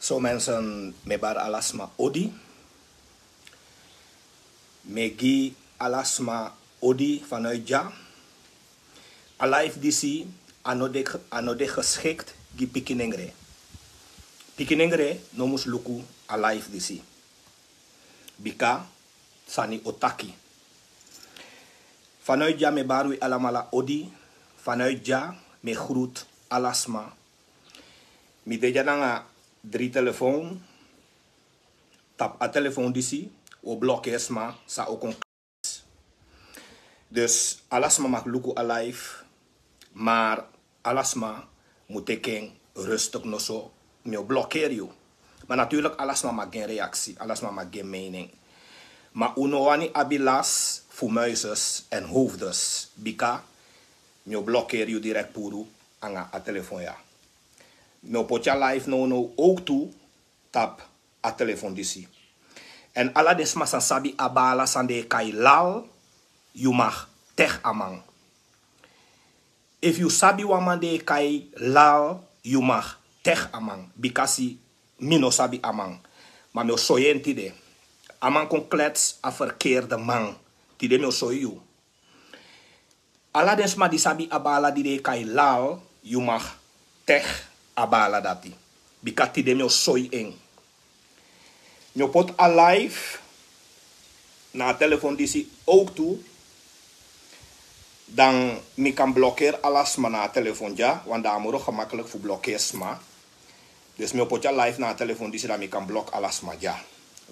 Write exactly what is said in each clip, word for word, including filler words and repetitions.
So mensen, mi e bari ala sma odi. Mi e gi ala sma odi vanuit dya. A live disi a no de, a no de geschikt gi pikinengre. Pikinengre no mus luku a live disi. Bika sani o taki. Vanuit dya mi e bari wi alamala odi. Vanuit dya mi e groet ala sma. Mi de dya nanga dri telefon. Tapu a telefon disi wi o blokeri sma san o kon. Dus ala sma mag luku a live. Maar ala sma mu teki en rustig noso. Mi o blokeri yu. Maar natuurlijk ala sma mag gi en reactie, ala sma mag gi en mening. Maar un no wani abi las fu muises en hoofdes. Bika mi o blokeri yu direct puru anga a telefon ya. Mi o poti a live nownow ook tu tapu a telefon disi. En ala den sma san sabi a baala san den e kai Lal, yu mag teki a man. Efu yu sabi wan man den e kai Lal, yu mag teki a man. Bikasi mi no sabi a man. Ma mi o soi en tide. A man kon klets a verkeerde man. Tide mi o soi yu. Ala den sma di sabi a baala di den e kai Lal, yu mag teki a baala dati. Bika tide mi o soi en. Mi o poti a live na a telefon disi ook tu. Dan mi kan blokeri ala sma na a telefon dya, want dan a moro gemakkelijk fu blokeri sma. Dus mi o poti a live na a telefon disi, dan mi kan blok ala sma dya.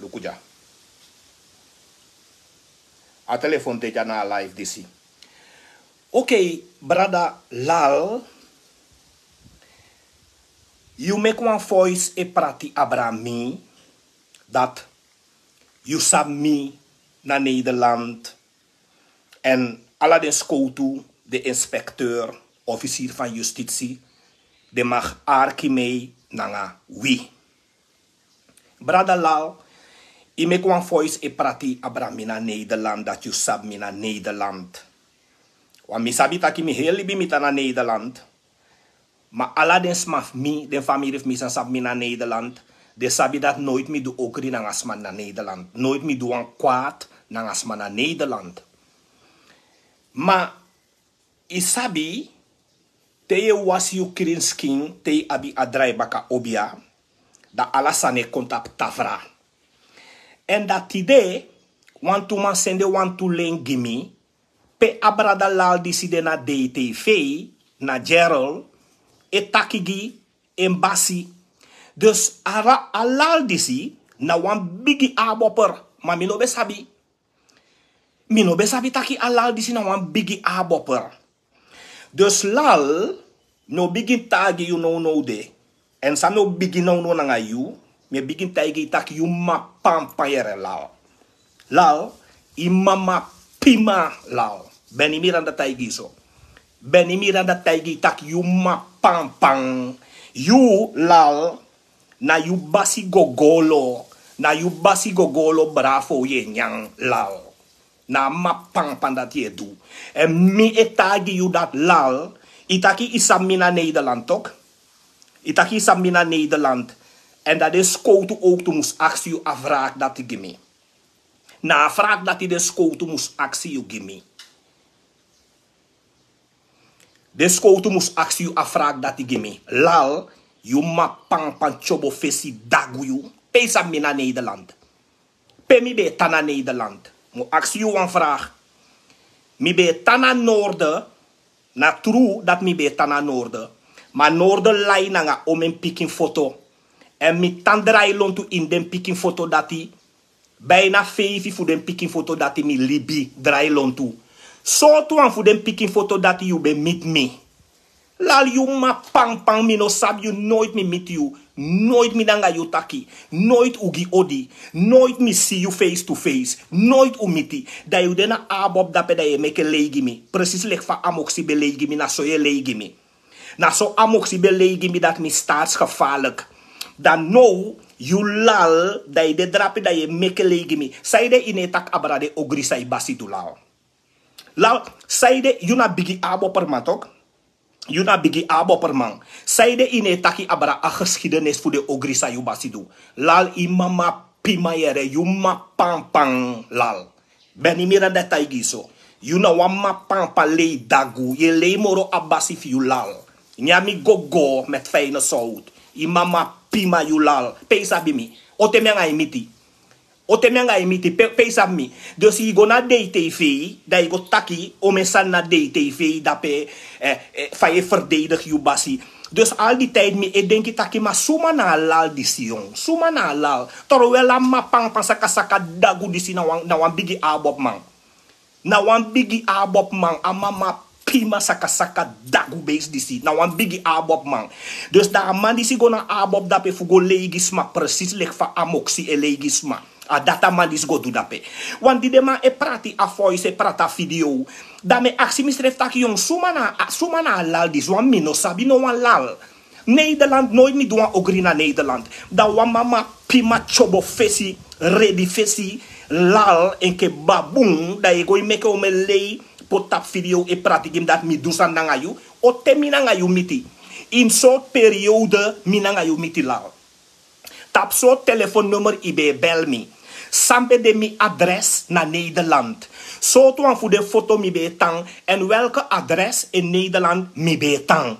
Luku dya. A telefon de dya na a live disi. Oké, brada Lal, yu meki wan voice e prati abra mi, dat yu sabi mi na Nederland. En ala den skowtu, den inspecteur, officier van justitie, den mag arki mi nanga wi. Brada Lal, yu meki wan voice e prati abra mi na Nederland, dat yu sabi mi na Nederland. Want mi sabi taki mi heri libi mi tan na Nederland. Ma ala den sma fu mi, den famiri fu mi san sabi mi na Nederland, den sabi dat nooit mi du ogri nanga sma na Nederland. Nooit mi du wan kwaad nanga sma na Nederland. Ma yu sabi, te yu e wasi yu krin skin, te yu abi a draibaka obia, dan ala sani e kon tapu tafra. En dan tide, wantu man sende wantu len gi mi, pe a brada Lal disi de na D T V, na Gerald, e taki gi en basi. Dus a ra-, a Lal disi na wan bigi aboper, ma mi no ben sabi. Mi no ben sabi taki a Lal disi na wan bigi aboper. Dus Lal, mi o bigin taigi yu nownow de. En san mi o bigin nownow nanga yu, mi e bigin taigi yu taki yu mama pampan yere Lal. Lal, yu mama pima Lal. Beni Miranda taigi yu so. Beni Miranda taigi yu taki yu mama pampan. Yu Lal, na yu basi gogolo, na yu basi gogolo bravo yu e nyan Lal. Na a mama pampan dati yu e du. En mi e taigi yu dat Lal, yu taki yu sabi mi na Nederland toch? Yu taki yu sabi mi na Nederland. En dat den skowtu ook tu mus aksi yu a vraag dati gi mi. Na a vraag dati den skowtu mus aksi yu gi mi. Den skowtu mus aksi yu a vraag dati gi mi. Lal, yu mama pampan tyobo fesi dagu yu. Pe yu sabi mi na Nederland? Pe mi ben e tan na Nederland? Mi o aksi yu wan vraag. Mi ben e tan na Noorde, na tru dat mi ben e tan na Noorde. Ma Noorde lai nanga omeni pikin foto. En mi tan drai lontu ini den pikin foto dati. Bijna feifi fu den pikin foto dati mi libi drai lontu. Sortu wan fu den pikin foto dati yu ben miti mi? Lal, yu mama pampan, mi no sabi yu, nooit mi miti yu, nooit mi nanga yu taki, nooit un gi odi, nooit mi si yu face to face, nooit un miti. Dan yu de na abob dape, dan yu e meke lei gi mi. Precies leki fa Amoksi ben lei gi mi, na so yu e lei gi mi. Na so Amoksi ben lei gi mi dat mi staatsgevaarlijk. Dan now, yu Lal, dan yu de drape, dan yu e meke lei gi mi. Sanede yu no e taki abra den ogri san yu basi du, Lal? Lal, sanede yu na bigi aboperman toch? Yu na bigi aboperman. Saide yu no e taki abra a geschiedenis fu den ogri san yu basi du? Lal, yu mama pima yere, yu mama pampan, lal. Beni Miranda taigi yu so. Yu na wan mama pampan lei dagu, yu e lei moro a basi fu yu, lal. Nyan mi gogo met fijne zout. Yu mama pima yu, lal. Pe yu sabi mi? O ten mi anga yu miti. O ten mi anga yu miti, pe, pe yu sabi mi? Dus yu go na D T V, dan yu go taki omen sani na D T V, dape, eh, eh, fa yu e verdedig yu basi. Dus al di tijd mi e denki taki, ma suma na a lal disi, yon? Suma na a lal? Terwijl a mama pampan sakasaka dagu disi na wan, na wan bigi aboperman. Na wan bigi aboperman, a mama pima sakasaka dagu beisi disi. Na wan bigi aboperman. Dus dan a man disi go na abob dape fu go lei gi sma, precies leki fa a moksi e lei gi sma. A dati a man disi go du dape. Want di den man e prati a voice, e prati a video, dan mi e aksi misrefi taki, yon, suma na, suma na a lal disi, want mi no sabi no wan lal. Nederland, noiti mi du wan ogri na Nederland. Dan wan mama pima tyobo fesi, redi fesi, lal, enke babun, dan yu e go e meke omen lei, poti tapu video e prati gi mi dati mi du sani nanga yu. O ten mi nanga yu miti? Ini sortu periode mi nanga yu miti, lal? Tapu sortu telefonnummer yu ben e bel mi? San ben de mi adres na Nederland? Sortu wan fu den foto mi ben e tan? En welke adres in Nederland mi ben e tan?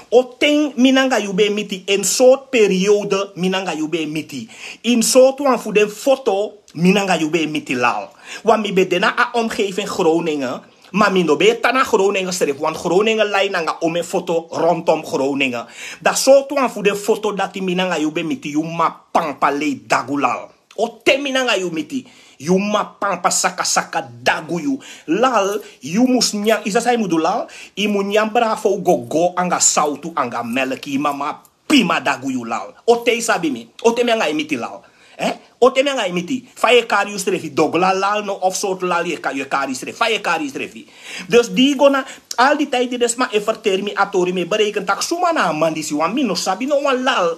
O ten mi nanga yu ben e miti? Ini sortu periode mi nanga yu ben e miti? Ini sortu wan fu den foto mi nanga yu ben e miti, lal? Want mi ben de na a omgeving Groningen, ma mi no ben e tan na Groningen srefi, want Groningen lai nanga omen foto rondom Groningen. Dan sortu wan fu den foto dati mi nanga yu ben miti, yu mama pampan lei dagu, lal? O ten mi nanga yu miti? Yu mama pampan sakasaka dagu yu, lal. Yu mus nyan, yu sabi san yu mus du, lal? Yu mus nyan bravo gogo anga sawtu anga melki, yu mama pima dagu yu, lal. O ten yu sabi mi? O ten mi anga yu miti, lal? Eh? O ten mi anga yu miti? Fa yu e kari yusrefi, dogla lal no, of sortu lal yu e ka-, yu e kari yusrefi? Fa yu e kari yusrefi? Dus di yu go na, al di tijd di den sma e ferteri mi a tori, mi e bereken taki suma na a man disi, want mi no sabi no wan lal.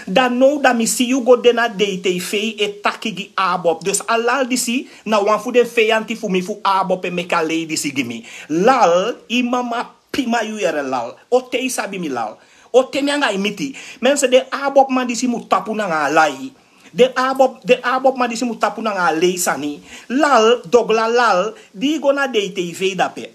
Dan now dan mi si yu go de na D T V e taki gi abob. Dus a lal disi na wan fu den feyanti fu mi fu abob e meki a lei disi gi mi. Lal, yu mama pima yu yere, lal. O ten yu sabi mi, lal? O ten mi anga yu miti? Mensen, den abob man disi mu tapu nanga a lai. Den abob, den abob man disi mu tapu nanga a lei sani. Lal, dogla lal, di yu go na D T V dape,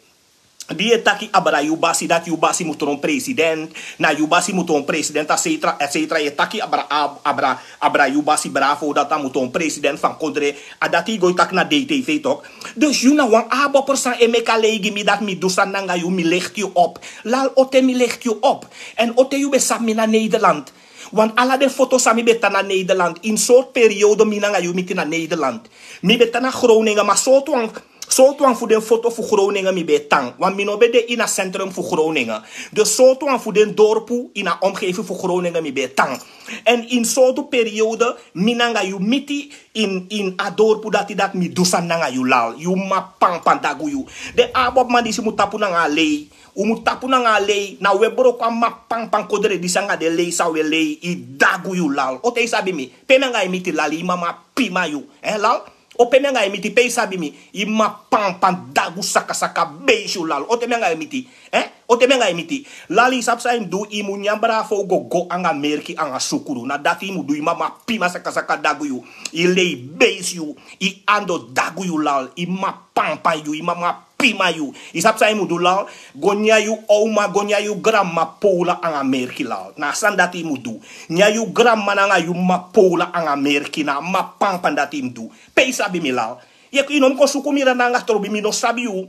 di yu e taki abra yu basi, dati yu basi mu tron president, na yu basi mu tron president, etcetera, etcetera. Yu e taki abra, ab-, abra, abra yu basi bravo, dati a mu tron president fan kondre. A dati yu go e taki na D T V, toch? Dus yu na wan aboperman san e meki a lei gi mi dati mi du sani nanga yu, mi licht yu op. Lal, o ten mi licht yu op? En o ten yu ben sabi mi na Nederland? Want ala den foto san mi ben tan na Nederland, ini sortu periode mi nanga yu miti na Nederland? Mi ben tan na Groningen, ma sortu wan, sortu wan fu den foto fu Groningen mi ben tan? Want mi no ben de ini a centrum fu Groningen. Dus sortu wan fu den dorpu ini a omgeving fu Groningen mi ben tan? En ini sortu periode mi nanga yu miti ini, ini a dorpu dati, dati mi du sani nanga yu, lal? Yu mama pampan dagu yu. Den abob man disi mu tapu nanga a lei. Un mu tapu nanga a lei. Na un e broko a mama pampan kodre disi anga den lei san un e lei. Yu dagu yu, lal. O ten yu sabi mi? Pe mi anga yu miti, lal? Yu mama pima yu. Eh, lal? O pe mi anga yu miti? Pe yu sabi mi? Yu mama pampan dagu sakasaka beisi yu, lal. O ten mi anga yu miti? Eh? O ten mi anga yu miti? Lal, yu sabi san yu mu du? Yu mu nyan bravo gogo anga merki anga sukru. Na dati yu mu du. Yu mama pima sakasaka dagu yu. Yu lei beisi yu. Yu ando dagu yu, lal. Yu mama pampan yu. Yu mama pima yu. Yu sabi san yu mu du, lal? Go nyan yu oma, go nyan yu granmama powla anga merki, lal. Na a sani dati yu mu du. Nyan yu granmama nanga yu mama powla anga merki. Na a mama pampan dati yu mu du. Pe yu sabi mi, lal? Yu, yu no mu kon suku mi nanga trobi, mi no sabi yu.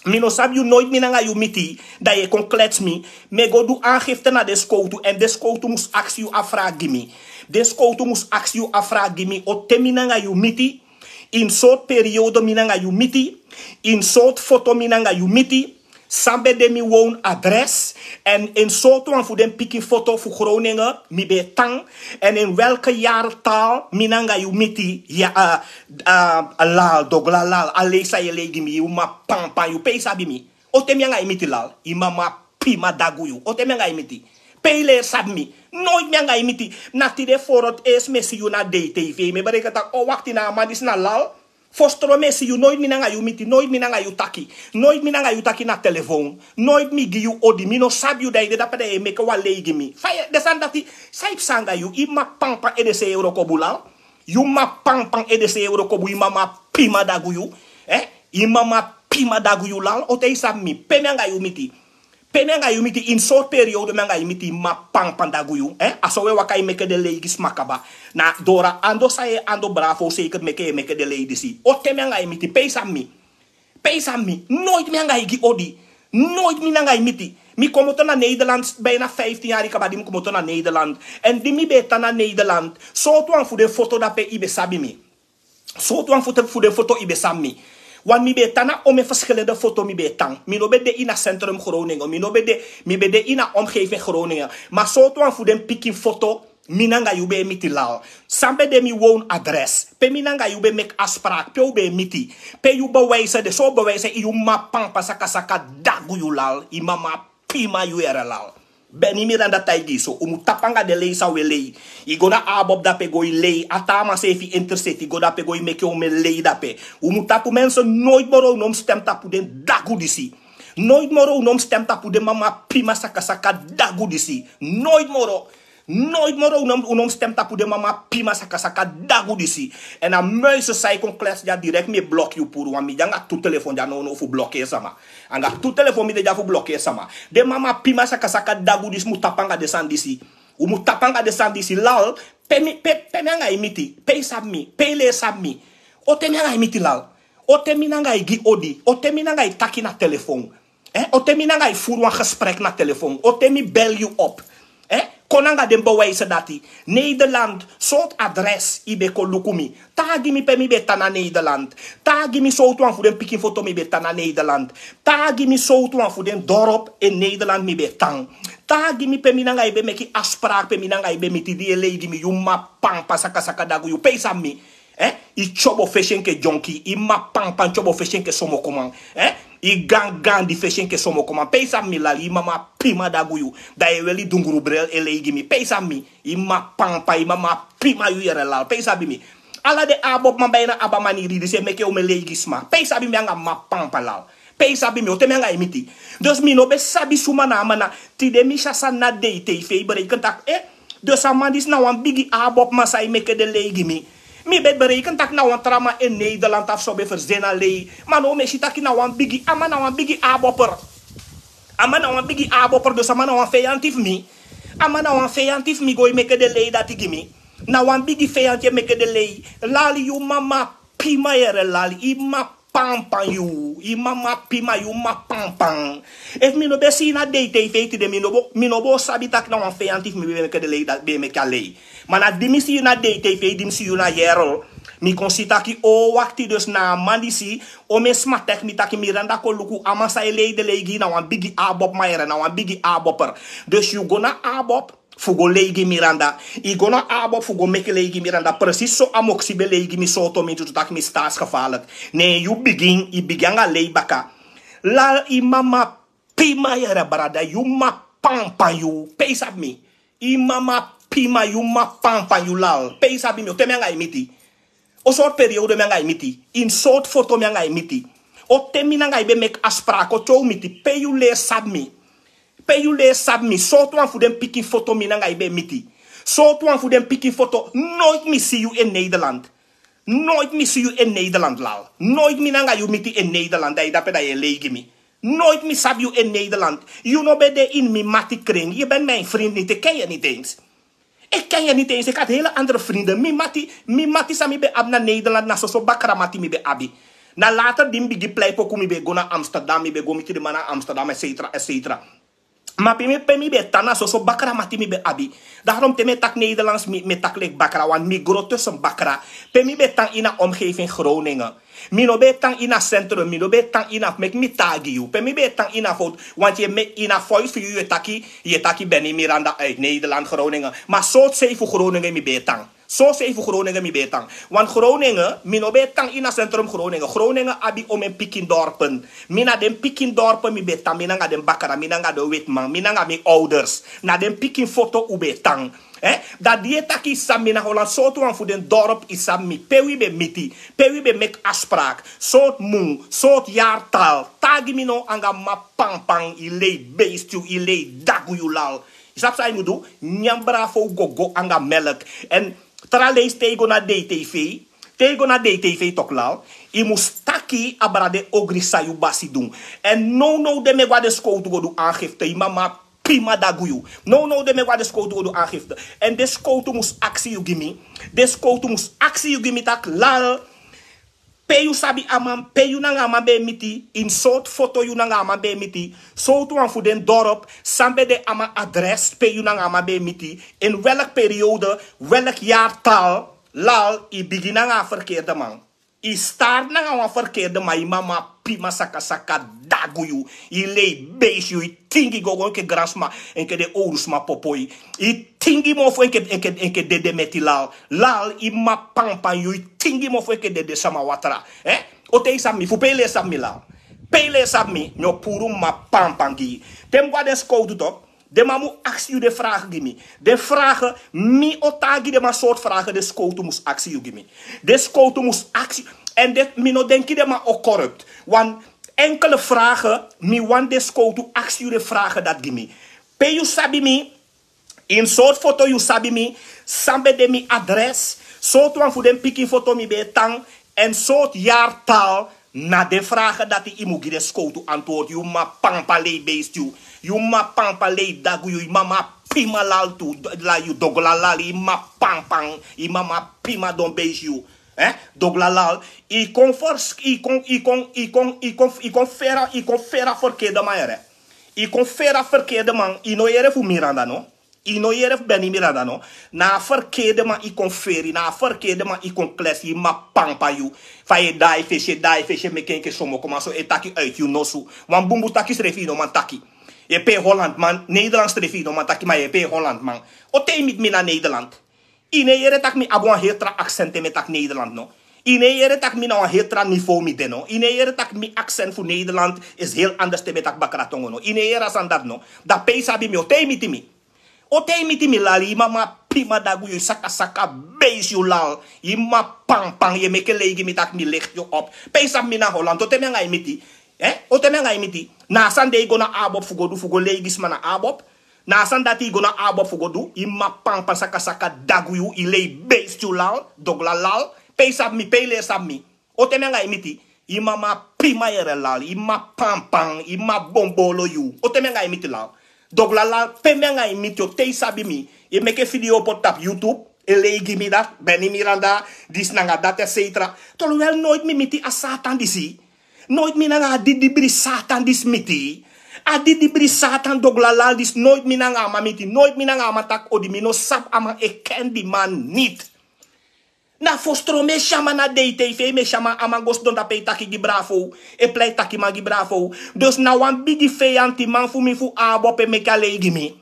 Mi no sabi yu, noiti mi nanga yu miti, dan yu e kon klets mi. Mi e go du aangifte na den skowtu, èn den skowtu mus aksi yu a vraag gi mi. Den skowtu mus aksi yu a vraag gi mi, o ten mi nanga yu miti, ini sortu periode mi nanga yu miti, ini sortu foto mi nanga yu miti, san ben de mi woonadres, èn ini sortu wan fu den pikin foto fu Groningen mi ben e tan, èn ini welke jaartal mi nanga yu miti, ya, eh, eh, lal, dogla lal, a lei san yu e lei gi mi, yu mama pampan yu. Pe yu sabi mi? O ten mi anga yu miti, lal? Yu mama pima dagu yu. O ten mi anga yu miti? Pe yu leri sabi mi? Noiti mi anga yu miti. Na tide forotu esi mi e si yu na D T V. Mi e bereken taki, o, wakti, na a man disi na lal. Fostromi e si yu, noiti mi nanga yu miti, noiti mi nanga yu taki. Noiti mi nanga yu taki na telefon. Noiti mi gi yu odi, mi no sabi yu, dan yu de dape dan yu e meke wan lei gi mi. Fa yu e, den sani dati, san yu psa anga yu, yu mama panpan ede sei e wrokobu lal. Yu mama panpan ede sei e wrokobu, yu mama pima dagu yu. Eh? Yu mama pima dagu yu lal, o te yu sabi mi, pe mi anga yu miti. Pe mi anga yu miti, ini sortu periode mi anga yu miti, yu mama panpan dagu yu, eh? A so wi e waka e meke den lei gi sma kaba. Na doro a ando san yu e ando bravo, seiker meke yu e meke den lei disi. O te mi anga yu miti, pe yu sabi mi. Pe yu sabi mi, noiti mi anga yu gi odi. Noiti mi nanga yu miti. Mi komoto na Nederland, bijna vijftien yari kaba di mi komoto na Nederland. Èn di mi be e tan na Nederland, sortu wan fu den foto dape yu be sabi mi. Sortu wan fu den, fu den foto yu be sabi mi. Wan mi be e tan na omeni verschillende foto mi be e tan. Mi no be de ini a centrum Groningen. Mi no be de, mi be de ini a omgeving Groningen. Ma sortu wan fu den pikin foto, mi nanga yu be e miti lal. San be de mi woonadres. Pe mi nanga yu be meki afspraak. Pe u be e miti. Pe yu bewijzen de. So bewijzen yu mama panpan sakasaka dagu yu lal. Yu mama pima yu yere lal. Beni Miranda taigi yu so, un mu tapu anga den lei san un e lei. Yu go na ABOP dape go e lei, a taa man seefi intereseti go dape go e meke omeni lei dape. Un mu tapu, mensen, noiti moro un no mu stem tapu den dagu disi. Noiti moro un no mu stem tapu den mama pima sakasaka dagu disi. Noiti moro. Noiti moro un no mu, un no mu stem tapu den mama pima sakasaka dagu disi. Èn a muizen san e kon klesi dya direct mi e bloki yu puru, want mi de anga tu telefon dya nownow fu blokeri sama. Anga tu telefon mi de dya fu blokeri sama. Den mama pima sakasaka dagu disi mu tapu anga den sani disi. Un mu tapu anga den sani disi lal. Pe mi, pe, pe mi anga yu miti, pe yu sabi mi, pe yu lei sabi mi. O te mi anga yu miti lal. O te mi nanga yu gi odi. O te mi nanga yu taki na telefon. Eh, o te mi nanga yu furu wan gesprek na telefon. O te mi bel yu op. Eh, kon nanga den bewijzen dati. Nederland, sortu adres yu be kon luku mi. Taigi mi pe mi be tan na Nederland. Taigi mi sortu wan fu den pikin foto mi be tan na Nederland. Taigi mi sortu wan fu den dorp in Nederland mi be tan. Taigi mi pe mi nanga yu be meki afspraak, pe mi nanga yu be miti, di yu e lei gi mi, yu mama panpan sakasaka dagu yu, pe yu sabi mi. Eh? Yu tyobo fesi enke dyonki, yu mama panpan tyobo fesi enke somokoman. Eh? Yu gangan di fesi enke somokoman. Pe yu sabi mi lal, yu mama pima dagu yu. Dan yu e weri dunguru bril e lei gi mi. Pe yu sabi mi, yu mama panpan, yu mama pima yu yere lal. Pe yu sabi mi. Ala den ABOP man, bijna ABBA maniri disi e meke omeni lei gi sma. Pe yu sabi mi anga mama panpan lal. Pe yu sabi mi, o te mi anga yu miti. Dus mi no be sabi suma na a man na. Tide mi si a sani na DTV, bereken taki, eh, dus a man disi na wan bigi ABOP man san e meke den lei gi mi. Mi be bereken taki na wan tra man in Nederland of so be verzin a lei. Ma now mi e si taki na wan bigi, a man na wan bigi ABOPer. A man na wan bigi ABOPer, dus a man na wan feyanti fu mi. A man na wan feyanti fu mi go e meke den lei dati gi mi. Na wan bigi feyanti e meke den lei. Lali, yu mama pima yere lali, yu mama panpan yu, yu mama pima, yu mama panpan. Efu mi no be si yu na DTV tide, mi no bo, mi no bo sabi taki na wan feyanti fu mi be meke den lei, dati be meke a lei. Ma na di mi si yu na DTV, di mi si yu na Yerel, mi kon si taki, o, wakti, dus na a man disi, omeni sma taigi mi taki Miranda kon luku, a man san e lei den lei gi yu na wan bigi ABOP man yere, na wan bigi ABOPer. Dus yu go na ABOP fu go lei gi Miranda. Yu go na ABOP fu go meke lei gi Miranda. Precies so a moksi be lei gi mi, sortu mi tu taki mi staatsgevaarlijk. Ne yu bigin, yu bigin anga lei baka. Lal, yu mama pima yere brada, yu mama panpan yu. Pe yu sabi mi. Yu mama pima, yu mama panpan yu lal. Pe yu sabi mi, o te mi anga yu miti. O sortu periode mi anga yu miti. Ini sortu foto mi anga yu miti. O te mi nanga yu be meki afspraak, o te yu miti, pe yu lei sabi mi. Pe yu lei sabi mi, sortu wan fu den pikin foto mi nanga yu be miti. Sortu wan fu den pikin foto, noiti mi si yu in Nederland. Noiti mi si yu in Nederland lal. Noiti mi nanga yu miti in Nederland, dan yu dape dan yu e lei gi mi. Noiti mi sabi yu in Nederland. Yu no be de ini mi mati kring. Je bent mijn vriend niet, ik ken je niet eens. Ik ken je niet eens, ik had hele andere vrienden. Mi mati, mi mati san mi be abi na Nederland, na soso bakra mati mi be abi. Na later di mi bigin plei poku mi be go na Amsterdam, mi be go miti den man na Amsterdam, et cetera, et cetera. Ma pe mi, pe mi be tan na soso bakra mati mi be abi. Daarom te mi e taki Nederlands, mi, mi e taki leki bakra, want mi grow tussen bakra. Pe mi be tan ini a omgeving Groningen. Mi no be tan ini a centrum, mi no be tan ini a, meki mi taigi yu. Pe mi be tan ini a fout, want yu e meki ini a voice fu yu, yu e taki, yu e taki Benny Miranda uit Nederland, Groningen. Ma so sei fu Groningen mi be tan. So sei fu Groningen mi be tan. Want Groningen, mi no be tan ini a centrum Groningen. Groningen abi omeni pikin dorpen. Mi na den pikin dorpen mi be tan, mi nanga den bakra, mi nanga den witman, mi nanga mi ouders. Na den pikin foto u be tan. Eh? Dan di yu e taki yu sabi mi na Holland, sortu wan fu den dorp yu sabi mi, pe wi ben miti, pe wi ben meki afspraak, sortu mun, sortu yartal. Taigi mi now anga mama pampan, yu lei beest yu, yu lei dagu yu lal. Yu sabi san yu mu du? Nyan bravo go go anga melk. En tra leisi te yu go na D T V, te yu go na D T V tok lal, yu mus taki abra den ogri san yu basi du. En nownow den mi e go na den skowtu go du aangifte, yu mama pima dagu yu. Nownow den mi e go na den skowtu go du aangifte. En den skowtu mus aksi yu gi mi. Den skowtu mus aksi yu gi mi taki lal, pe yu sabi a man, pe yu nanga a man ben e miti, ini sortu foto yu nanga a man ben e miti, sortu wan fu den dorp, san ben de a man adres, pe yu nanga a man ben e miti, in welk periode, welk yartal, lal, yu bigin nanga a verkeerde man. Yu start nanga wan verkeerde man, yu mama pima sakasaka dagu yu, yu lei beest yu, yu tingi go go enke gransma, enke den owru sma popo yu. Yu tingi mofo enke, enke, enke dede meti lal. Lal, yu mama pampan yu, yu tingi mofo enke dede sama watra. Eh? O te yu sabi mi, fu pe yu lei sabi mi lal. Pe yu lei sabi mi, mi o puru mama pampan gi yu. Te mi go na den skowtu tok, den man mu aksi yu den vragen gi mi. Den vragen, mi o taigi den man sortu vragen den skowtu mus aksi yu gi mi. Den skowtu mus aksi, en den, mi no denki den man o corrupt. Wan enkele vragen, mi wani den skowtu aksi yu den vragen dati gi mi. Pe yu sabi mi, ini sortu foto yu sabi mi, san ben de mi adres, sortu wan fu den pikin foto mi ben e tan, en sortu yartal, na den vragen dati yu mu gi den skowtu antwoord. Yu mama pampan lei beest yu. Yu mama pampan lei dagu yu. Yu mama pima lal tu, la yu dogla lal, yu mama pampan, yu mama pima don beest yu. Eh? Dogla lal, yu kon vers-, yu kon, yu kon, yu kon, yu kon, yu kon fera, yu kon fera verkeerde man yere. Yu kon fera verkeerde man, yu no yere fu Miranda no? Yu no yere fu Benny Miranda no? Na a verkeerde man yu kon feri, na a verkeerde man yu kon klesi, yu mama pampan yu. Fa yu e daai fesi, e daai fesi, e meki enke somokoman so e taki uit yu nosu. Wan bunbun taki srefi yu no man taki. Yu e pee Holland man, Nederland srefi yu no man taki, ma yu e pee Holland man. O te yu miti mi na Nederland. Yu no e yere taki mi abi wan heri tra accent te mi e taki Nederland no? Yu no e yere taki mi na wan heri tra niveau mi de no? Yu no e yere taki mi accent fu Nederland is heel anders te mi e taki Bakra Tongo no? Yu no e yere a sani dati no? Dan pe yu sabi mi, o te yu miti mi? O te yu miti mi lal, yu mama pima dagu yu, sakasaka beest yu lal, yu mama pampan, yu e meki lei gi mi taki mi licht yu op. Pe yu sabi mi na Holland, o te mi anga yu miti? Eh? O te mi anga yu miti? Na a sani de yu go na ABOP fu go du, fu go lei gi sma na ABOP? Na a sani dati yu go na ABOP fu go du, yu mama pampan sakasaka dagu yu, yu lei beest yu lal, dogla lal. Pe yu sabi mi, pe yu lei sabi mi? O te mi anga yu miti? Yu mama pima yere lal, yu mama pampan, yu mama bombolo yu. O te mi anga yu miti lal? Dogla lal, pe mi anga yu miti, o te yu sabi mi? Yu e meki video poti tapu YouTube, e lei gi mi dati, Benny Miranda, disi nanga dati, et cetera. Terwijl noiti mi miti a Satan disi. Noiti mi nanga a didibri Satan disi miti. A didibri Satan dogla lal disi, noiti mi nanga a man miti, noiti mi nanga a man taki odi, mi no sabi a man, e ken di man niti. Na fostromi e si a man na DTV, mi e si a man, a man go sidon tapu e taki gi Bravo, e plei takiman gi Bravo. Dus na wan bigi feyantiman fu mi fu ABOP e meki a lei gi mi.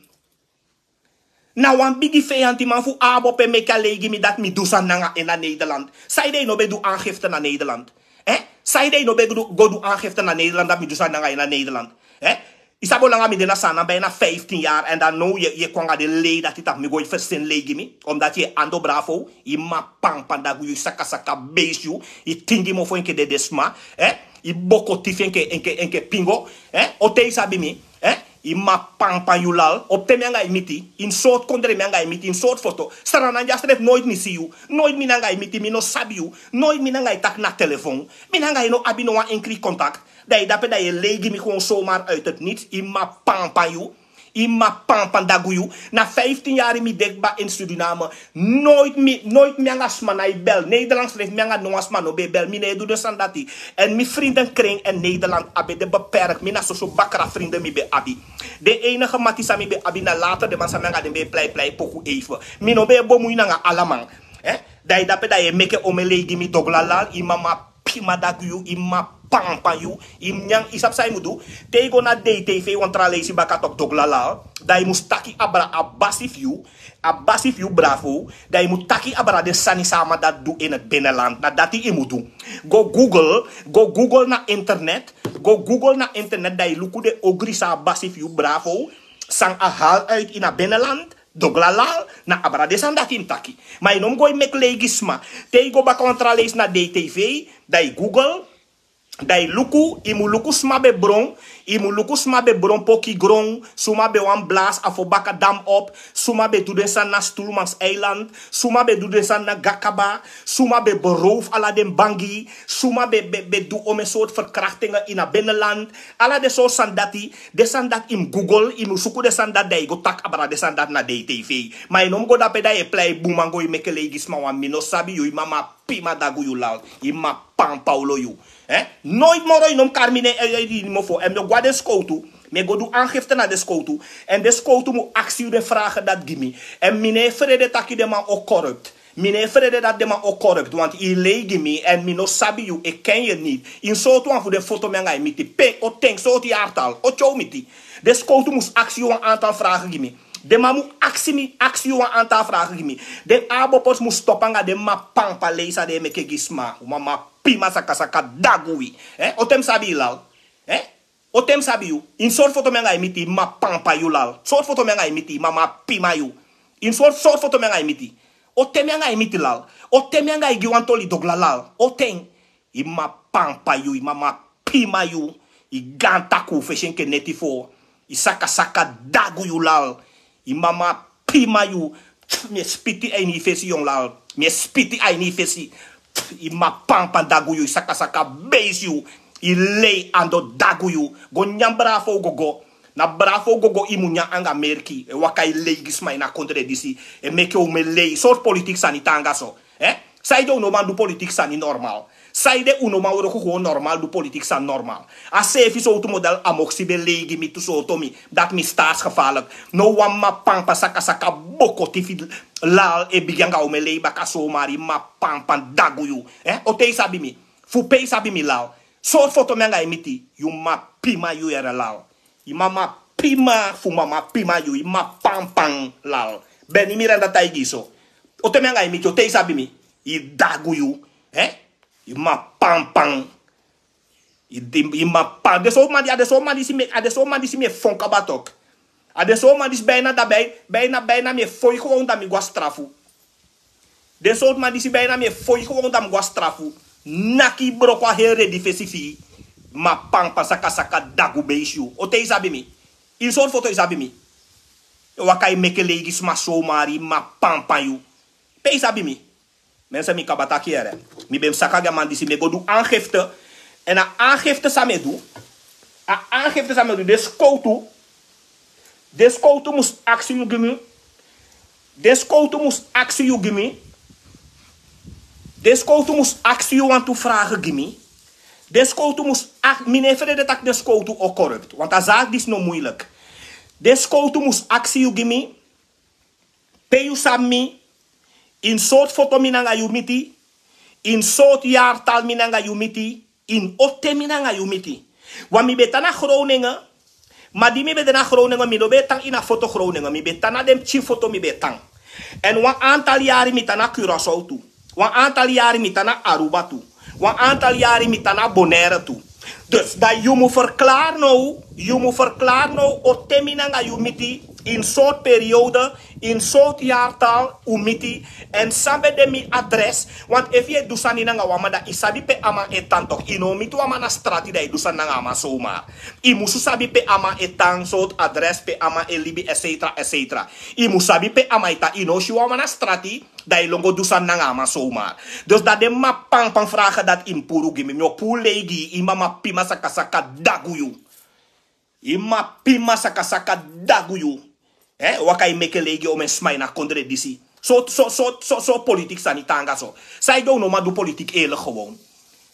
Na wan bigi feyantiman fu ABOP e meki a lei gi mi dati mi du sani nanga en na Nederland. Sanede yu no ben du aangifte na Nederland? Eh? Sanede yu no ben du, go du aangifte na Nederland dati mi du sani nanga en na Nederland? Eh? Yu sabi olanga mi de na Saanan bijna vijftien jaar en dan now yu, yu e kon nanga den lei dati tapu mi, go yu ferseni lei gi mi. Omdat yu e ando Bravo, yu mama pampan dagu yu, sakasaka beest yu, yu tingi mofo enke dede sma, eh? Yu boko tifi enke, enke, enke pingo, eh? O te yu sabi mi? Eh? Yu mama pampan yu lal, o te mi anga yu miti? Ini sortu kondre mi anga yu miti, ini sortu foto? Sranan dya srefi noiti mi si yu, noiti mi nanga yu miti, mi no sabi yu, noiti mi nanga yu taki na telefon, mi nanga yu no abi no wan enkri contact. Dan yu dape dan yu e lei gi mi gewoon zomaar uit het niets, yu mama pampan yu, yu mama pampan dagu yu. Na vijftien yari mi de kba ini Suriname, noiti mi, noiti mi anga sma nai bel. Nederland srefi mi anga no wan sma no ben e bel, mi no e du den sani dati. En mi vriendenkring in Nederland a ben de beperkt, mi na soso bakra vrienden mi ben abi. Den enige mati san mi ben abi na later den man san mi anga den ben e plei plei poku even. Mi no ben e bemoei nanga ala man. Eh? Dan yu dape dan yu e meke omen lei gi mi, dogla lal, yu mama pima dagu yu, yu mama pampan yu, yu nyan, yu sabi san yu mu du? Te yu go na DTV wan tra leisi baka toki, dogla lal, dan yu mus taki abra a basi fu yu, a basi fu yu Bravo, dan yu mu taki abra den sani san a man dati du in het binnenland, na dati yu mu du. Go Google, go Google na internet, go Google na internet, dan yu luku den ogri san a basi fu yu Bravo, san a hal uit in a binnenland, Doglalal, na abra den sani dati yu mus taki. Ma yu no mus go e meki lei gi sma. Te yu go baka wan tra leisi na dei tv, dan yu google, dan yu luku, yu mus luku sma ben bron, yu mus luku sma ben bron poki gron, suma ben wani blasi afo baka dam op, suma ben du den sani na stulmans eiland, suma ben du den sani na gakaba, suma ben berowfu ala den bangi, suma ben ben ben du omen sortu ferkraktingen ini a beneland. Ala den sortu sani dati, den sani dati yu mus google, yu mus suku den sani dati, dan yu go taki abra den sani dati na dei tv. Ma yu no mus go dape dan yu e plei bun man go yu meke lei gi sma wan mi no sabi yu, yu mama pima dagu yu lal, yu mama pampa olo yu. Noiti moro yu no mus kari mi nen e yu mofo èn mi o go na den skowtu, mi e go du angifte na den skowtu, èn den skowtu mus aksi yu den frage dati gi mi. Èn mi no e frede taki den man o korupt, mi no e frede dati den man o korupt wanti yu lei gi mi èn mi no sabi yu e ken yu niti. Ini sortu wan fu den foto mi anga yu miti pe o ten sortu yartal o tyow miti. Den skowtu mus aksi yu wan antal frage gi mi. Den man mus aksi mi aksi yu wan antal frage gi mi. Den abopos mus stopu anga den mama pampa lei san den e meke gi sma. Wi mama pima sakasaka dagu wi. O ten mi sabi yu lal? O ten mi sabi yu? Ini sortu foto mi anga yu miti yu mama pampa yu lal? Sortu foto mi anga yu miti yu mama pima yu? Ini sortu sortu foto mi anga yu miti? O ten mi anga yu miti lal? O ten mi anga yu gi wan toli dogla lal? O ten? Yu mama pampa yu, yu mama pima yu. Yu gan taku fesi enke neti fo. Yu sakasaka dagu yu lal. Yu mama pima yu. Mi e spiti a ini yu fesi yon lal. Mi e spiti a ini yu fesi. Yu mama pampa dagu yu, yu sakasaka beisi yu. Yu lei ando dagu yu. Go nyan bravo gogo. Na bravo gogo yu mus nyan anga merki e waka e lei gi sma ini a kondre disi. E meke un mus e lei sortu politiki sani tan anga so. Saide un no man du politiki sani normal? Saide un no man wroko gewoon normal du politiki sani normal? A seefi sowtu model a moksi ben lei gi mi tu sowtu mi dati mi starsgefarlik. No wan mama pampa sakasaka boko tifi. Lal e bigin anga un mus e lei baka somari mama pampa dagu yu. O te yu sabi mi? Fu pe yu sabi mi lal? Sortu foto mi anga yu miti? Yu mama pima yu yere lal. Yu mama pima fu mama pima yu yu mama pampan lal. Beni mi randa taigi yu so. O te mi anga yu miti o te yu sabi mi? Yu dagu yu. Yu mama pampan. Yu mama pam den sortu man disi mi e fon kaba tok. A den sortu man disi bina da bina mi e fon yu gewoon da mi go a strafu. Den sortu man disi bina mi e fon yu gewoon da mi go a strafu. Naki yu broko a heri redi fesi fi yu. Mama pampan sakasaka dagu beisi yu o te yu sabi mi? Ini sortu foto yu sabi mi? E waka e meke lei gi sma somari mama pampan yu. Pe yu sabi mi? Mense mi kaba taki yere. Mi ben mus saka gi a man disi mi e go du angifte. Èn a angifte san mi e du. A angifte san mi e du den skowtu. Den skowtu mus aksi yu gi mi. Den skowtu mus aksi yu gi mi. Den skowtu mus aksi yu wantu frage gi mi. Den skowtu mus aksi mi no e frede taki den skowtu o korupt wantu a zaki disi no muilik. Den skowtu mus aksi yu gi mi. Pe yu sabi mi? Ini sortu foto mi nanga yu miti? Ini sortu yartal mi nanga yu miti? Ini o ten mi nanga yu miti? Wan mi ben tan na groningen. Ma di mi ben de na groningen mi no ben e tan ini a foto groningen mi ben tan na den pikin foto mi ben e tan. Èn wan antal yari mi tan na kurasow tu. Wan antal yari mi tan na aruba tu. Wan antal yari mi tan na bonere tu. Dus dan yu mus ferklari now. Yu mus ferklari now o ten mi nanga yu miti? Ini sortu periode? Ini sortu yartal un miti? Èn san ben de mi adres? Want efu yu e du sani nanga wan man dan yu sabi pe a man e tan tok yu no o miti wan man na strati dan yu du sani nanga a man somar. Yu mus sabi pe a man e tan sortu adres pe a man e libi etsetra etsetra. Yu mus sabi pe a man e tan yu no o si wan man na strati. Dan yu lon go du sani nanga a man somar. Dus dan den mama pampan frage dati yu mus puru gi mi mi o puru lei gi yu yu mama pima sakasaka dagu yu. Yu mama pima sakasaka dagu yu. Waka yu meke lei gi omen sma ini a kondre disi. So so so so politiki sani tan anga so. Saide un no man du politiki eerlik gewoon?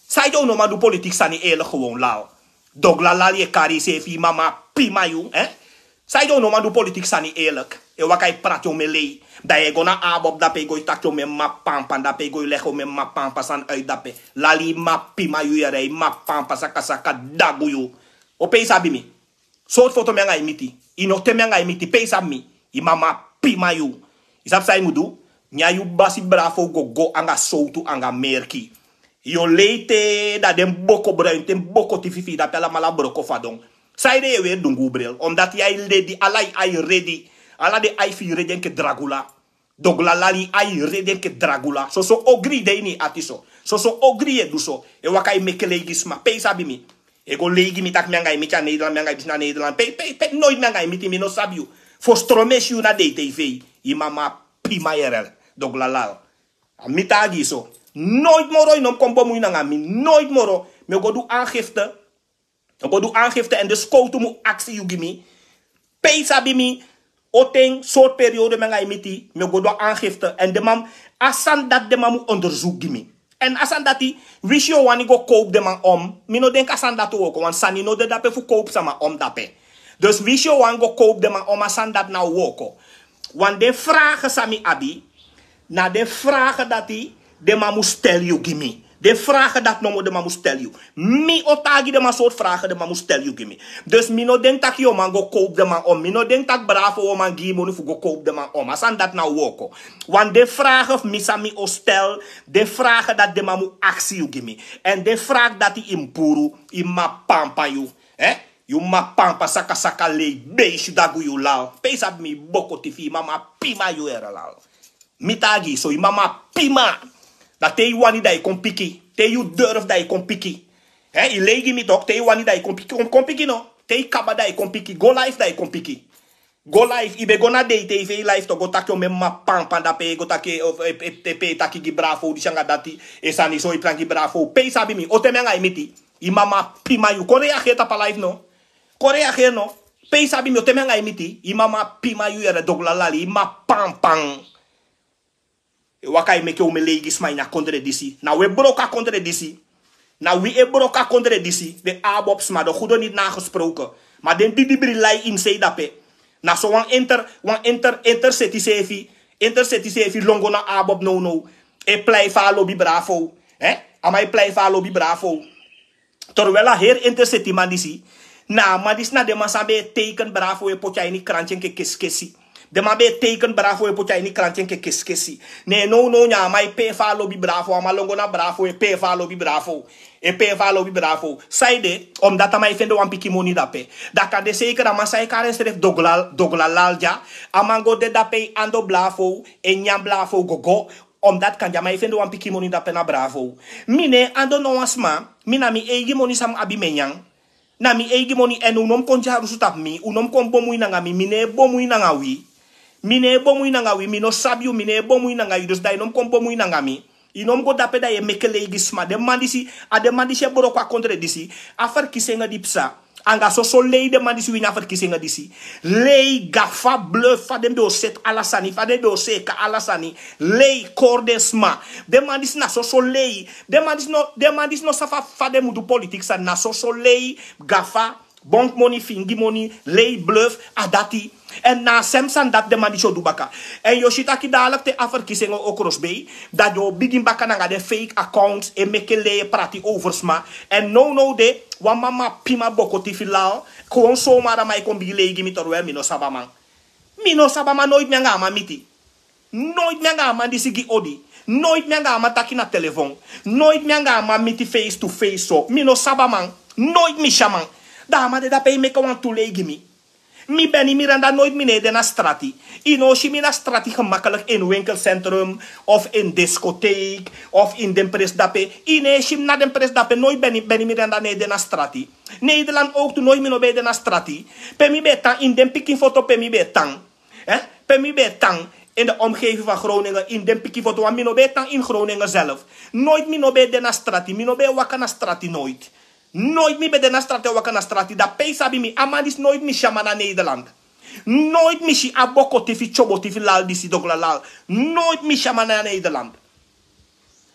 Saide un no man du politiki sani eerlik gewoon lal? Dogla lal yu e kari yuseefi yu mama pima yu. Saide un no man du politiki sani eerlik? E waka e prati omen lei. Dan yu e go na abob dape yu go e taki omen mama pampan dape yu go e legi omen mama pampan sani uit dape. Lali yu mama pima yu yere yu mama pampan sakasaka dagu yu. O pe yu sabi mi? Sortu foto mi anga yu miti? Yu no ten mi anga yu miti pe yu sabi mi? Yu mama pima yu. Yu sabi san yu mus du? Nyan yu basi bravo go go anga sowtu anga merki. Yu o lei te dan den boko bruin ten boko tifi fi yu dape alamala broko fadon. Saide yu e weri dungu bril omdati yu ai ledi ala yu ai redi. Ala den ai fu yu redi enke dragula. Doglalali, ai redi enke dragula. Soso ogri yu de ini yu ati so. Soso ogri yu e du so. E waka e meke lei gi sma. Pe yu sabi mi? E go lei gi mi taki mi anga yu miti a Nederland, mi anga yu disi na Nederland. Pe pe pe noiti mi anga yu miti, mi no sabi yu. Fosi tromesi yu na dei tv. Yu mama pima yere. Doglalal. A mi taigi yu so. Noiti moro yu no mu kon bomui nanga mi. Noiti moro. Mi o go du aangifte. Mi o go du aangifte èn den skowtu mu aksi yu gi mi. Pe yu sabi mi? O ten sortu periode mi anga yu miti, mi o go du a aangifte. Èn den man, a sani dati den man mu onderzoek gi mi. Èn a sani dati, wisi yu o wani go kowpu den man om, mi no denki a sani dati o wooko, wan sani no de dape fu kowpu sama om dape. Dus wisi yu o wani go kowpu den man om, a sani dati na o wooko. Wan den frage san mi abi, na den frage dati den man mu stel yu gi mi. Den frage dati nomo den man mu stel yu. Mi o taigi den man sortu frage den man mu stel yu gi mi. Dus mi no denki taki yu o man go kowpu den man om. Mi no denki taki bravo o man gi yu moni fu go kowpu den man om. A sani dati na o wooko. Wan den frage fu mi san mi o stel, den frage dati den man mu aksi yu gi mi. Èn den frage dati yu mu puru, yu mama pampa yu. Eh? Yu mama pampa saka saka lei, beisi dagu yu lal. Pe yu sabi mi? Boko tifi, yu mama pima yu ere lal. Mi taigi yu so, yu mama pima. Da te yu wani da yu kon piki. Te yu durf da yu kon piki. Hè, yu lei gi mi toch, te yu wani da yu kon piki. Kon, kon piki no. Te yu kaba da yu kon piki. Go live da yu kon piki. Go live, yu ben go na dei tv live toch, go taki yu mama pampa dape, go taki, of, e, e, e, pe taki gi bravo, disi anga dati, e sani so yu plan gi bravo. Pe yu sabi mi? O ten mi anga yu miti. Yu mama pima yu. Kon reageer tapu a live no. Kon reageer no. Pe yu sabi mi? O ten mi anga yu miti. Yu mama pima yu ere doglalali, yu mama pampa. E waka e meke un mi lei gi sma ini a kondre disi. Na wi e broko a kondre disi. Na wi e broko a kondre disi. Den ABOP sma, den gudo niti nagesproken. Ma den didibri lai ini sei dape. Na so wan inter, wan inter, interseti sefi. Interseti sefi lon go na ABOP nownow. E plei fa a lobi bravo. Hè? A man e plei fa a lobi bravo. Terwijl a heri interseti man disi. Na a man disi na den man san ben e teken bravo e poti a ini kranti enke keskesi. Den man ben e teken bravo e poti a ini kranti enke keskesi. Ne nownow na a man e pee fa a lobi bravo, a man lon go na bravo, e pee fa a lobi bravo. E pee fa a lobi bravo. San ede, omdat a man e fende wan pikin moni dape. Da kande seker a man san e kari ensrefi dogla, doglalal dya. A man go de dape e ando bravo, e nyan bravo gogo. Omdat kande a man e fende wan pikin moni dape na bravo. Mi no e ando no wan sma, mi na mi eigi moni san mi abi mi e nyan. Na mi eigi moni, èn un no mu kon dyarusu tapu mi, un no mu kon bomui nanga mi, mi no e bomui nanga wi. Mi no e bomui nanga wi, mi no sabi yu, mi no e bomui nanga yu, dus da yu no mu kon bomui nanga mi. Yu no mu go dape da yu e meke lei gi sma. Den man disi, a den man disi e broko a kondre disi. A ferkisenge di psa. Anga soso lei den man disi wini a ferkisenge disi. Lei, gafa, bluf, fa den ben o seti ala sani, fa den ben o seeka ala sani. Lei, kori den sma. Den man disi na soso lei. Den man disi no, den man disi no sabi fa den mu du politiki sani, na soso lei, gafa, bonk moni, fingi moni, lei, bluf, a dati. Èn na a sem sani dati den man disi o du baka. Èn yu o si taki dadelijk te a ferkisenge o krosbei, da den o bigin baka nanga den fake accounts, e meke lei, e prati over sma. Èn nownow de, wan mama pima boko tifi lal, kon somara man e kon bigin lei gi mi terwijl mi no sabi a man. Mi no sabi a man, noiti mi anga a man miti. Noiti mi anga a man disi gi odi. Noiti mi anga a man taki na telefon. Noiti mi anga a man miti face to face so. Mi no sabi a man. Noiti mi si a man. Da a man de dape e meke wantu lei gi mi. Mi Benny Miranda, noiti mi no e de na strati. Yu no o si mi na strati gemakkelijk in winkelcentrum of in discotheek of in den presi dape. Yu no e si mi na den presi dape, noiti Benny, Benny Miranda no e de na strati. Nederland ook tu, noiti mi no ben e de na strati. Pe mi ben e tan, ini den pikin foto pe mi ben e tan. Eh? Pe mi ben e tan in de omgeving van Groningen, ini den pikin foto, want mi no ben e tan in Groningen zelf. Noiti mi no ben e de na strati, mi no ben e waka na strati, noiti. Noiti mi ben de na strati, e waka na strati, da pe yu sabi mi, a man disi, noiti mi si a man na Nederland. Noiti mi si a boko tifi, tyobo tifi lal disi, doglalal. Noiti mi si a man na Nederland.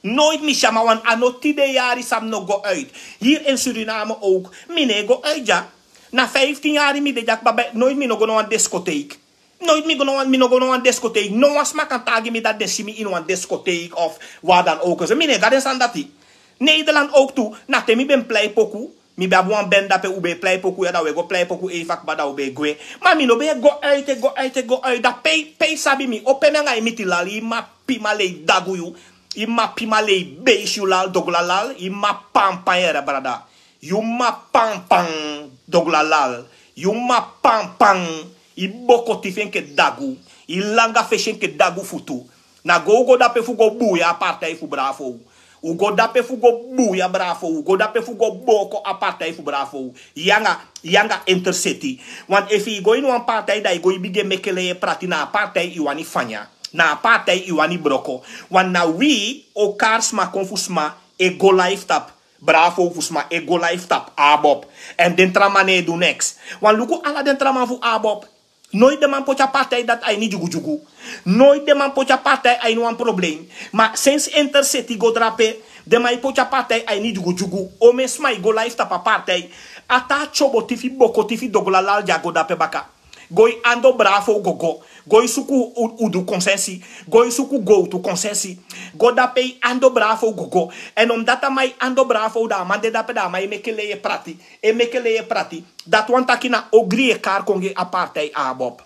Noiti mi si a man, want a no tide yari san mi no go uit. Hier in Suriname ook, mi no e go uit dya. Na vijftien yari mi de dya kaba, noiti mi no go na wan discotheek. Noiti mi go na wan, mi no go na wan discotheek. No wan sma kan taigi mi dati den si mi ini wan discotheek of waar dan ook. Mi no e go na den sani dati. Nederland ook tu, na te mi ben plei poku. Mi ben abi wan band dape, un ben e plei poku ya, da un e go plei poku even kaba da un ben e gwe. Ma mi no ben e go uit, e go uit, e go uit. Da pe, pe yu sabi mi, o pe mi anga yu miti lal, yu mama pima lei dagu yu. Yu mama pima lei beisi yu lal, doglalal, yu mama pampan yere brada. Yu mama pampan, doglalal. Yu mama pampan. I boko tifi enke dagu. I langa fesi enke dagu futu. Na go u go dape fu go buya a partij fu bravo. U go dape fu go buya bravo. U go dape fu go boko a partij fu bravo. Yanga, yanga interseti. Want efi i go ini wan partij dan i go i bigin e meke lei e prati na a partij i wani fanya. Na a partij i wani broko. Want na wi o kari sma kon fu sma e go life tap. Bravo fu sma e go life tap abob. En den tra man no e du neks. Want luku ala den tra man fu abob. Noit den man poti a partij dati a ini dyugudyugu. Noit den man poti a partij a ini wan probleem. Ma sensi interseti go drape, den man e poti a partij a ini dyugudyugu. Omen sma e go life tap a partij. A tan a tyobo tifi boko tifi doglalal di a go dape baka. Go i ando bravo go go. Go i suku u- udu konsensi. Go i suku gowtu konsensi. Go dape i ando bravo go go. En omdati a man e ando bravo dan a man de dape dan a man e meke lei e prati. E meke lei e prati. Dati wani taki na ogri e kari kon gi a partij abob.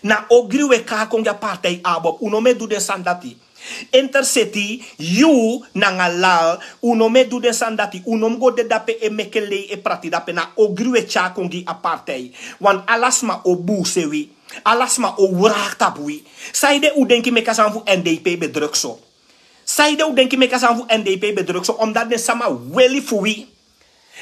Na ogri we kari kon gi a partij abob. Un no mu e du den sani dati. Interseti, yu nanga lal, un no mu e du den sani dati. Un no mu go de dape e meke lei e prati dape. Na ogri we tyari kon gi a partij. Want ala sma o buuse wi. Ala sma o wraki tapu wi. Saide u denki meki a sani fu N D P be druk so? Saide u denki meki a sani fu N D P be druk so? Omdati den sama weli fu wi.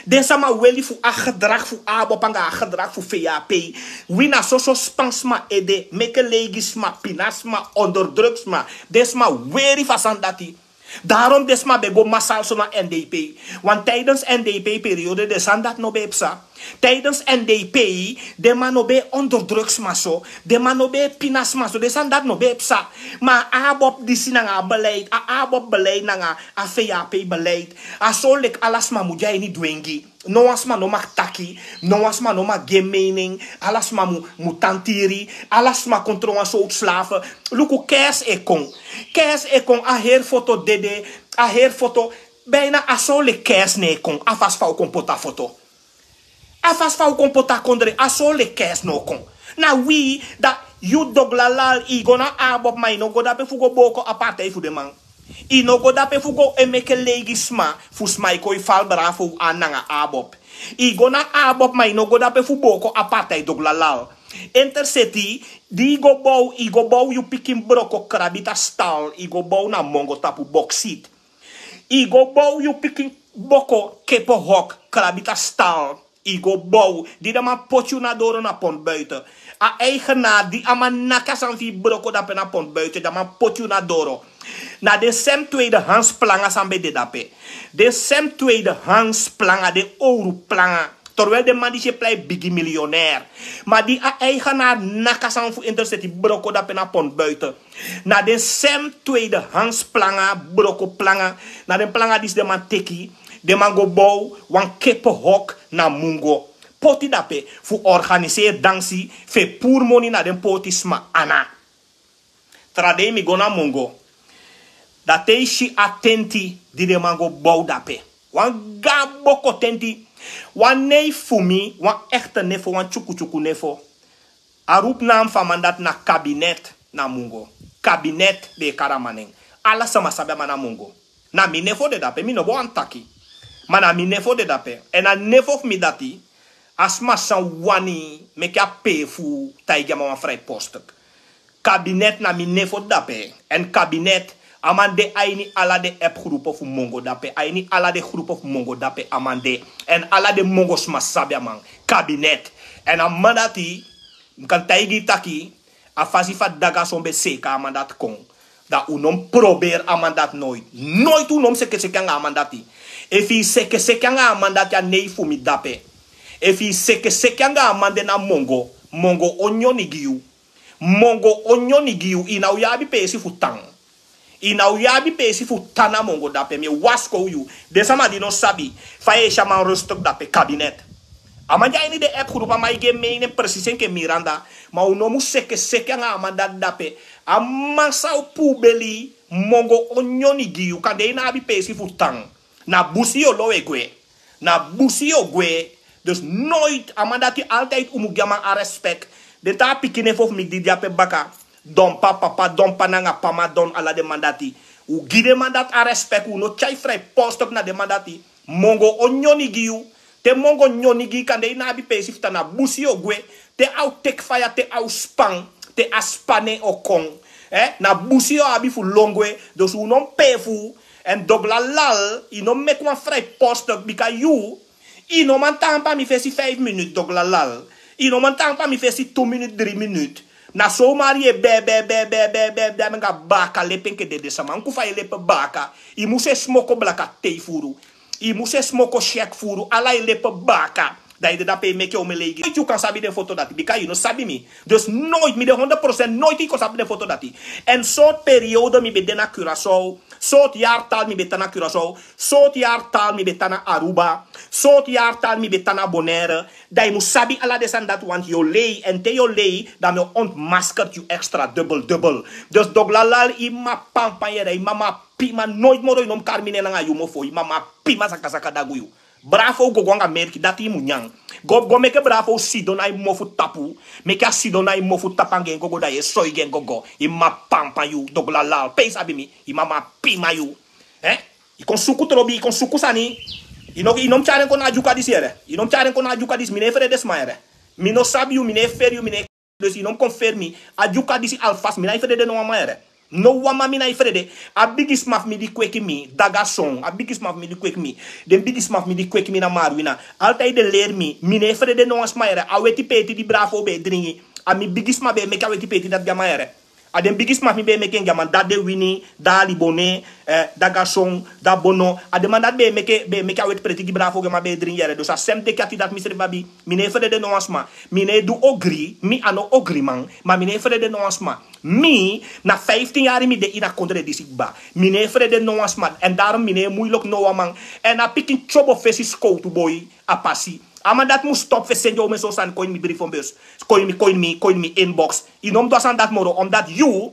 Den sama weli fu a gedrag fu abob anga a gedrag fu V A P. Wi na soso span sma ede, meke lei gi sma, pina sma, onderdruk sma. Den sma weri fu a sani dati. Daarom den sma ben go masal so na N D P. Want tijdens N D P periode den sani dati no ben e psa. Tijdens N D P den man no ben e onderdruk sma so. Den man no ben e pina sma so. Den sani dati no ben e psa. Ma a abob disi nanga a beleid, a abob beleid nanga a V A P beleid. A so leki ala sma mu de a ini dwengi. No wan sma no mag taki. No wan sma no mag gi en mening. Ala sma mu, mu tan tiri. Ala sma kon tron wan sowtu slafe. Luku, kerst e kon. Kerst e kon, a heri foto dede. A heri foto. Bijna a so leki kerst no e kon. A fasi fa u kon poti a foto. A fasi fa u kon poti a kondre, a so leki kerst no kon. Na wi, da yu doglalal, i go na abob ma i no go dape fu go boko a partij fu den man. I no go dape fu go e meke lei gi sma, fu sma e kon e fal bravo fu u nanga abob. I go na abob ma i no go dape fu boko a partij doglalal. Interseti, di i go bow, i go bow yu pikin broko krabita stal, i go bow na mongo tapu boksit. I go bow yu pikin boko kepo hok, krabita stal. I go bow, di den man poti yu na doro na pon buiten. A eigenaar di a man naki a sani fu yu broko dape na pon buiten, di a man poti yu na doro. Na den sem tweede hands planga san ben de dape. Den sem tweede hands planga, den owru planga. Terwijl den man disi e plei bigi miljonair. Ma di a eigenaar naki a sani fu Interseti broko dape na pon buiten. Na den sem tweede hands planga, broko planga. Na den planga disi den man teki, den man go bow wan kepo hok na Mungo. Poti dape fu organiseri dansi fu e puru moni na den pootisma ana. Tra dei mi go na Mungo. Da te i si a tenti di den man go bow dape. Wan gaan boko tenti. Wan nei fu mi, wan echte nefo, wan tyukutyuku nefo. A roepnaam fu a man dati na Kabinet na Mungo. Kabinet den e kari a man nen. Ala sama sabi a man na Mungo. Na mi nefo de dape, mi no bo wani taki. Ma na mi nefo de dape. Èn a nefo fu mi dati, a sma san wani meki a pee fu taigi a man wan vrijpostig. Kabinet na mi nefo de dape. Èn Kabinet, a man de a ini ala den appgroepen fu Mungo dape. A ini ala den groepen fu Mungo dape a man de. Èn ala den Mungo sma sabi a man. Kabinet. Èn a man dati, mi kan taigi yu taki, a fasi fa Dagason ben seeka a man dati kon, da un no mu proberi a man dati noiti. Noiti un no mu sekeseke anga a man dati. Efu yu sekeseke anga a man dati, a nei fu mi dape. Efu yu sekeseke anga a man de na Mungo, Mungo o nyoni gi yu. Mungo o nyoni gi yu, yu ná o abi peesi fu tan. Yu ná o abi peesi fu tan na Mungo dape, mi e wasikow yu. Den sama di no sabi, fa yu e si a man rustig dape, Kabinet. A man de a ini den appgroep, a man e gi en mening precies enke Miranda. Ma un no mu sekeseke anga a man dati dape. A man san o puu beli, Mungo o nyoni gi yu, kande yu ná abi peesi fu tan. Na busi yu o lowe gwe. Na busi yu o gwe. Dus noiti, a man dati, altijd un mu gi a man a respect. Den taa pikin nefo fu mi di de ape baka. Don Pa, Papa Don, Pa nanga Pa Madon, ala den man dati. Un gi den man dati a respect, un no tyai vrijpostig na den man dati. Mungo o nyoni gi yu. Te Mungo nyoni gi yu, kande yu ná abi peesi fu tan, na busi yu o gwe. Te a o teki faya, te a o span, te a span nen o kon. Eh, na busi yu o abi fu lon gwe. Dus un no mus pee fu. Èn dogla lal, yu no mus meki wan frai poste bika yu, yu no man tan pa mi fesi feifi minut, dogla lal. Yu no man tan pa mi fesi tu minut, dri minut. Na somari yu e be be be be be be be anga baka lepe enke dede sama. Nku fa yu e lepe baka. Yu musu e smoko blaka tei furu. Yu musu e smoko shek furu, ala yu lepe baka. Dan yu de dape e meke omen leigi. Noiti yu kan sabi den foto dati bika yu no sabi mi. Dus noiti, mi de honderd procent, noiti yu kon sabi den foto dati. Èn sortu periode mi ben de na Curaçao, sortu yari tal mi ben tan na Curaçao, sortu yari tal mi ben tan na Aruba, sortu yari tal mi ben tan na Bonaire. Dan yu mus sabi ala den sani dati, want yu o lei, èn te yu o lei, dan mi o ontmaskert yu extra dubbel dubbel. Dus dogla lal, yu mama pampan yere, yu mama pima, noiti moro yu no mus kari mi nen nanga yu mofo, yu mama pima sakasaka dagu yu. Bravo go go anga merki, dati yu mus nyan. Go, go meke Bravo sidon na yu mofu tapu. Meke a sidon na yu mofu tapu anga en go go, dan yu e soigi en go go. Yu mama pampan yu, dogla lal. Pe yu sabi mi, yu mama pima yu. Eh? Yu kon suku trobi, yu kon suku sani. Yu no, yu no mus tyari en kon na a dyuka disi yere. Yu no mus tyari en kon na a dyuka disi, mi no e frede sma yere. Mi no sabi yu, mi no e feri yu, mi no e Dus yu no mus kon feri mi. A dyuka disi alfasi, mi nái frede no wan man yere. No wan man mi nái frede. A bigisma fu mi di kweki mi, Daga Son. A bigisma fu mi di kweki mi. Den bigisma fu mi di kweki mi na Marwina. Altijd den leri mi, mi no e frede no wan sma yere. A weti peti di Bravo ben e dringi, a mi bigisma ben e meke a weti peti dati gi a man yere. A den bigisma fu mi ben e meke en gi a man, dati den Wini, dati Libone, eh, Daga Son, dati Bono. A den man dati ben e meke, ben e meke a weti peti gi Bravo gi a man ben e dringi yere. Dus a sem deki ati dati mi srefi abi. Mi no e frede no wan sma. Mi no e du ogri, mi a no ogriman, ma mi no e frede no wan sma. Mi, na fiftin yari mi de ini a kondre disi kba. Mi no e frede no wan sma, èn daarom mi no e muilok no wan man. Èn a pikin tyobo fesi skowtu boi, a pasi. A man dati mus stop fu e sende omen so sani kon ini mi brievenbus. Kon ini mi, kon ini mi, kon ini mi inbox. Yu no mus du a sani dati moro, omdat yu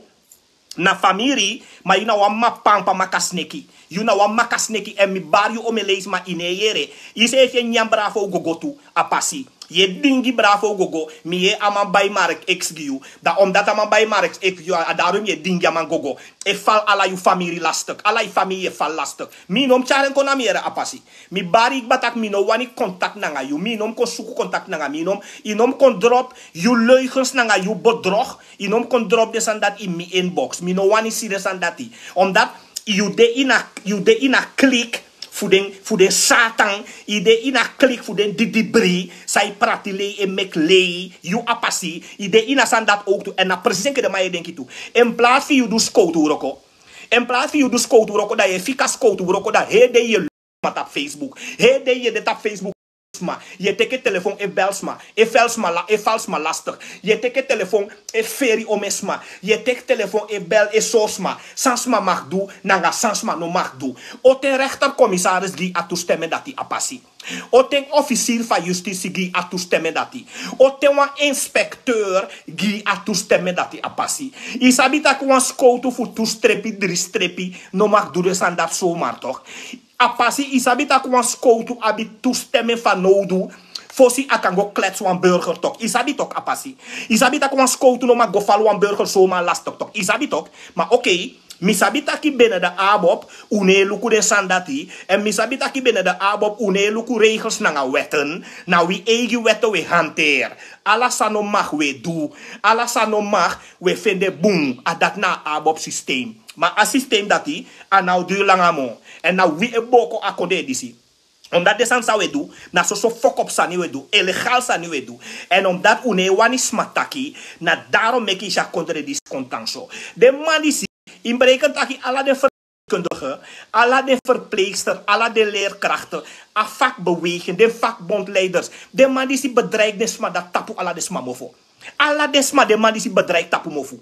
na famiri, ma yu na wan mama pampa makasneki. Yu na wan makasneki, èn mi bari yu omen leisi ma yu no e yere. Yu seefi e nyan Bravo gogo tu, a pasi. Yu e dingi Bravo gogo, mi yere a man bai Mark X gi yu. Dan omdat a man bai Mark X gi yu, a daarom yu e dingi a man gogo. E fal ala yu famiri lastig. Ala yu famiri e fal lastig. Mi no mus tyari en kon na mi yere, a pasi. Mi bari yu kba taki mi no wani contact nanga yu. Mi no mus kon suku contact nanga mi. Yu no mus, yu no mus kon drop yu leugens nanga yu bedrog. Yu no mus kon drop den sani dati ini mi inbox. Mi no wani si den sani dati. Omdat yu de ini a, yu de ini a klik fu den, fu den Satan. Yu de ini a klik fu den didibri san e prati lei, e meki lei. Yu, a pasi, yu de ini a sani dati owktu. Èn na precies enke den man yu e denki tu. In plaats fu yu du skowtu wroko, in plaats fu yu du skowtu wroko, dan yu e fika skowtu wroko, dan heri dei yu e sma tapu Facebook. Heri dei yu e de tapu Facebook. Sma, yu e teki telefon e bel sma, e fel sma la, e fal sma lastig. Yu e teki telefon e feri omen sma. Yu e teki telefon e bel, e sori sma san sma mag du nanga san sma no mag du. O ten rechter-commissaris gi yu a toestemming dati, a pasi. O ten officier van justitie gi yu a toestemming dati. O ten wan inspecteur gi yu a toestemming dati, a pasi. Yu sabi taki wan skowtu fu tu strepi, dri strepi no mag du den sani dati zomaar, toch? A pasi, yu sabi taki wan skowtu abi toestemming fanowdu fosi a kan go klets wan burger, toch? Yu sabi, toch, a pasi? Yu sabi taki wan skowtu no mag go fal wan burger zomaar lastig, toch? Yu sabi, toch? Ma oké, mi sabi taki binnen de ABOP un no e luku den sani dati. Èn mi sabi taki binnen de ABOP un no e luku regels nanga wetten. Na wi eigi wetten wi e hanteri. Ala san no mag wi e du. Ala san no mag wi e fende bun. A dati na a ABOP systeem. Ma a systeem dati, a no o duru langa moo. Èn na wi e booko a kondee disi. Omdat den sani san wi e du, na soso fokop sani wi e du, illegaal sani wi e du. Èn omdat un no e wani sma taki, na daarom meki yu si a kondre disi kon tan so. Den man disi, yu mus bereken taki ala den verpleegkundige, ala den verpleegster, ala den leerkrachten, a vakbeweging, den vakbondleiders, den man disi bedreig den sma dati tapu ala den sma mofo. Ala den sma, den man disi bedreig tapu mofu.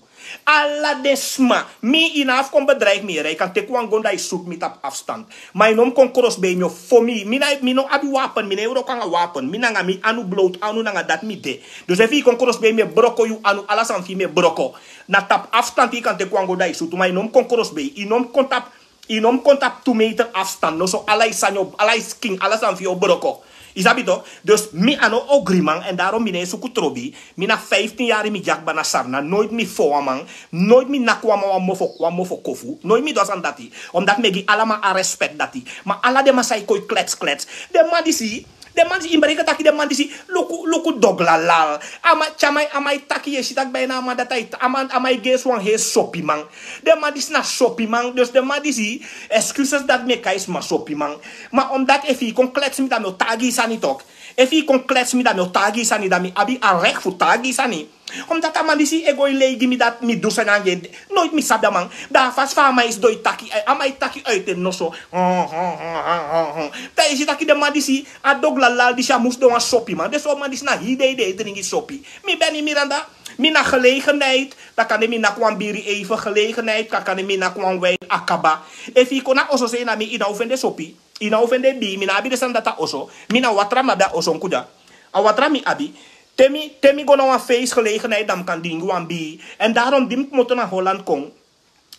Ala den sma. Mi, yu no abi fu kon bedreig mi yere, yu kan teki wan gon dan yu sutu mi tapu afstand. Ma yu no mus kon krosbei mi o fo mi. Mi na, mi no abi wapen, mi no e wroko nanga wapen. Mi nanga mi anu, bloot anu, nanga dati mi de. Dus efu yu kon krosbei mi e broko yu anu, ala sani fu yu mi e broko. Na tapu afstand yu kan teki wan gon dan yu sutu, ma yu no mus kon krosbei. Yu no mus kon tapu Yu no mus kon tapu tu meter afstand, noso ala yu sani o, ala yu skin, ala sani fu yu o broko. Yu sabi toch? Dus mi a no ogriman, èn daarom mi no e suku trobi. Mi na vijftien yari mi de a kba na Sranan, noiti mi fo wan man, noiti mi naki wan man wan mofo, wan mofo kofu, noiti mi du a sani dati. Omdat mi e gi ala man a respect dati. Ma ala den man san e kon e klets klets, den man disi, Den man disi, yu mus bereiki taki den man disi, luku, luku doglalal. A man, te a man, a man e taki, yu e si taki bai na a man dati a e ta-, a man, a man e gersi wan heri sopiman. Den man disi na sopiman, dus den man disi, excuses dati mi e kai sma sopiman. Ma omdat efu yu kon klets mi dan mi o taigi yu sani tok. Efu yu kon klets mi dan mi o taigi yu sani, dan mi abi a rek fu taigi yu sani. Omdat a man disi e go e lei gi mi dati mi du sani anga en. Noiti mi sabi a man. Dan a fasi fa a man e sidon e taki, a man e taki uit en noso. Dan yu e si taki den man disi, a doglalal disi a mus de wan sopiman. Den sortu man disi na hii dei den e dringi sopi. Mi Benny Miranda, mi na gelegenheid, dan kande mi naki wan biri even gelegenheid, dan kande mi naki wan wijn a kaba. Efu yu kon na oso sei na mi, yu no o fende sopi. Yu no o fende bii, mi no abi den sani dati a oso. Mi na watra mi abi a oso nkuda. A watra mi abi. Te mi, te mi go na wan feestgelegenheid dan mi kan dringi wan bii. En daarom di mi komoto na Holland kon,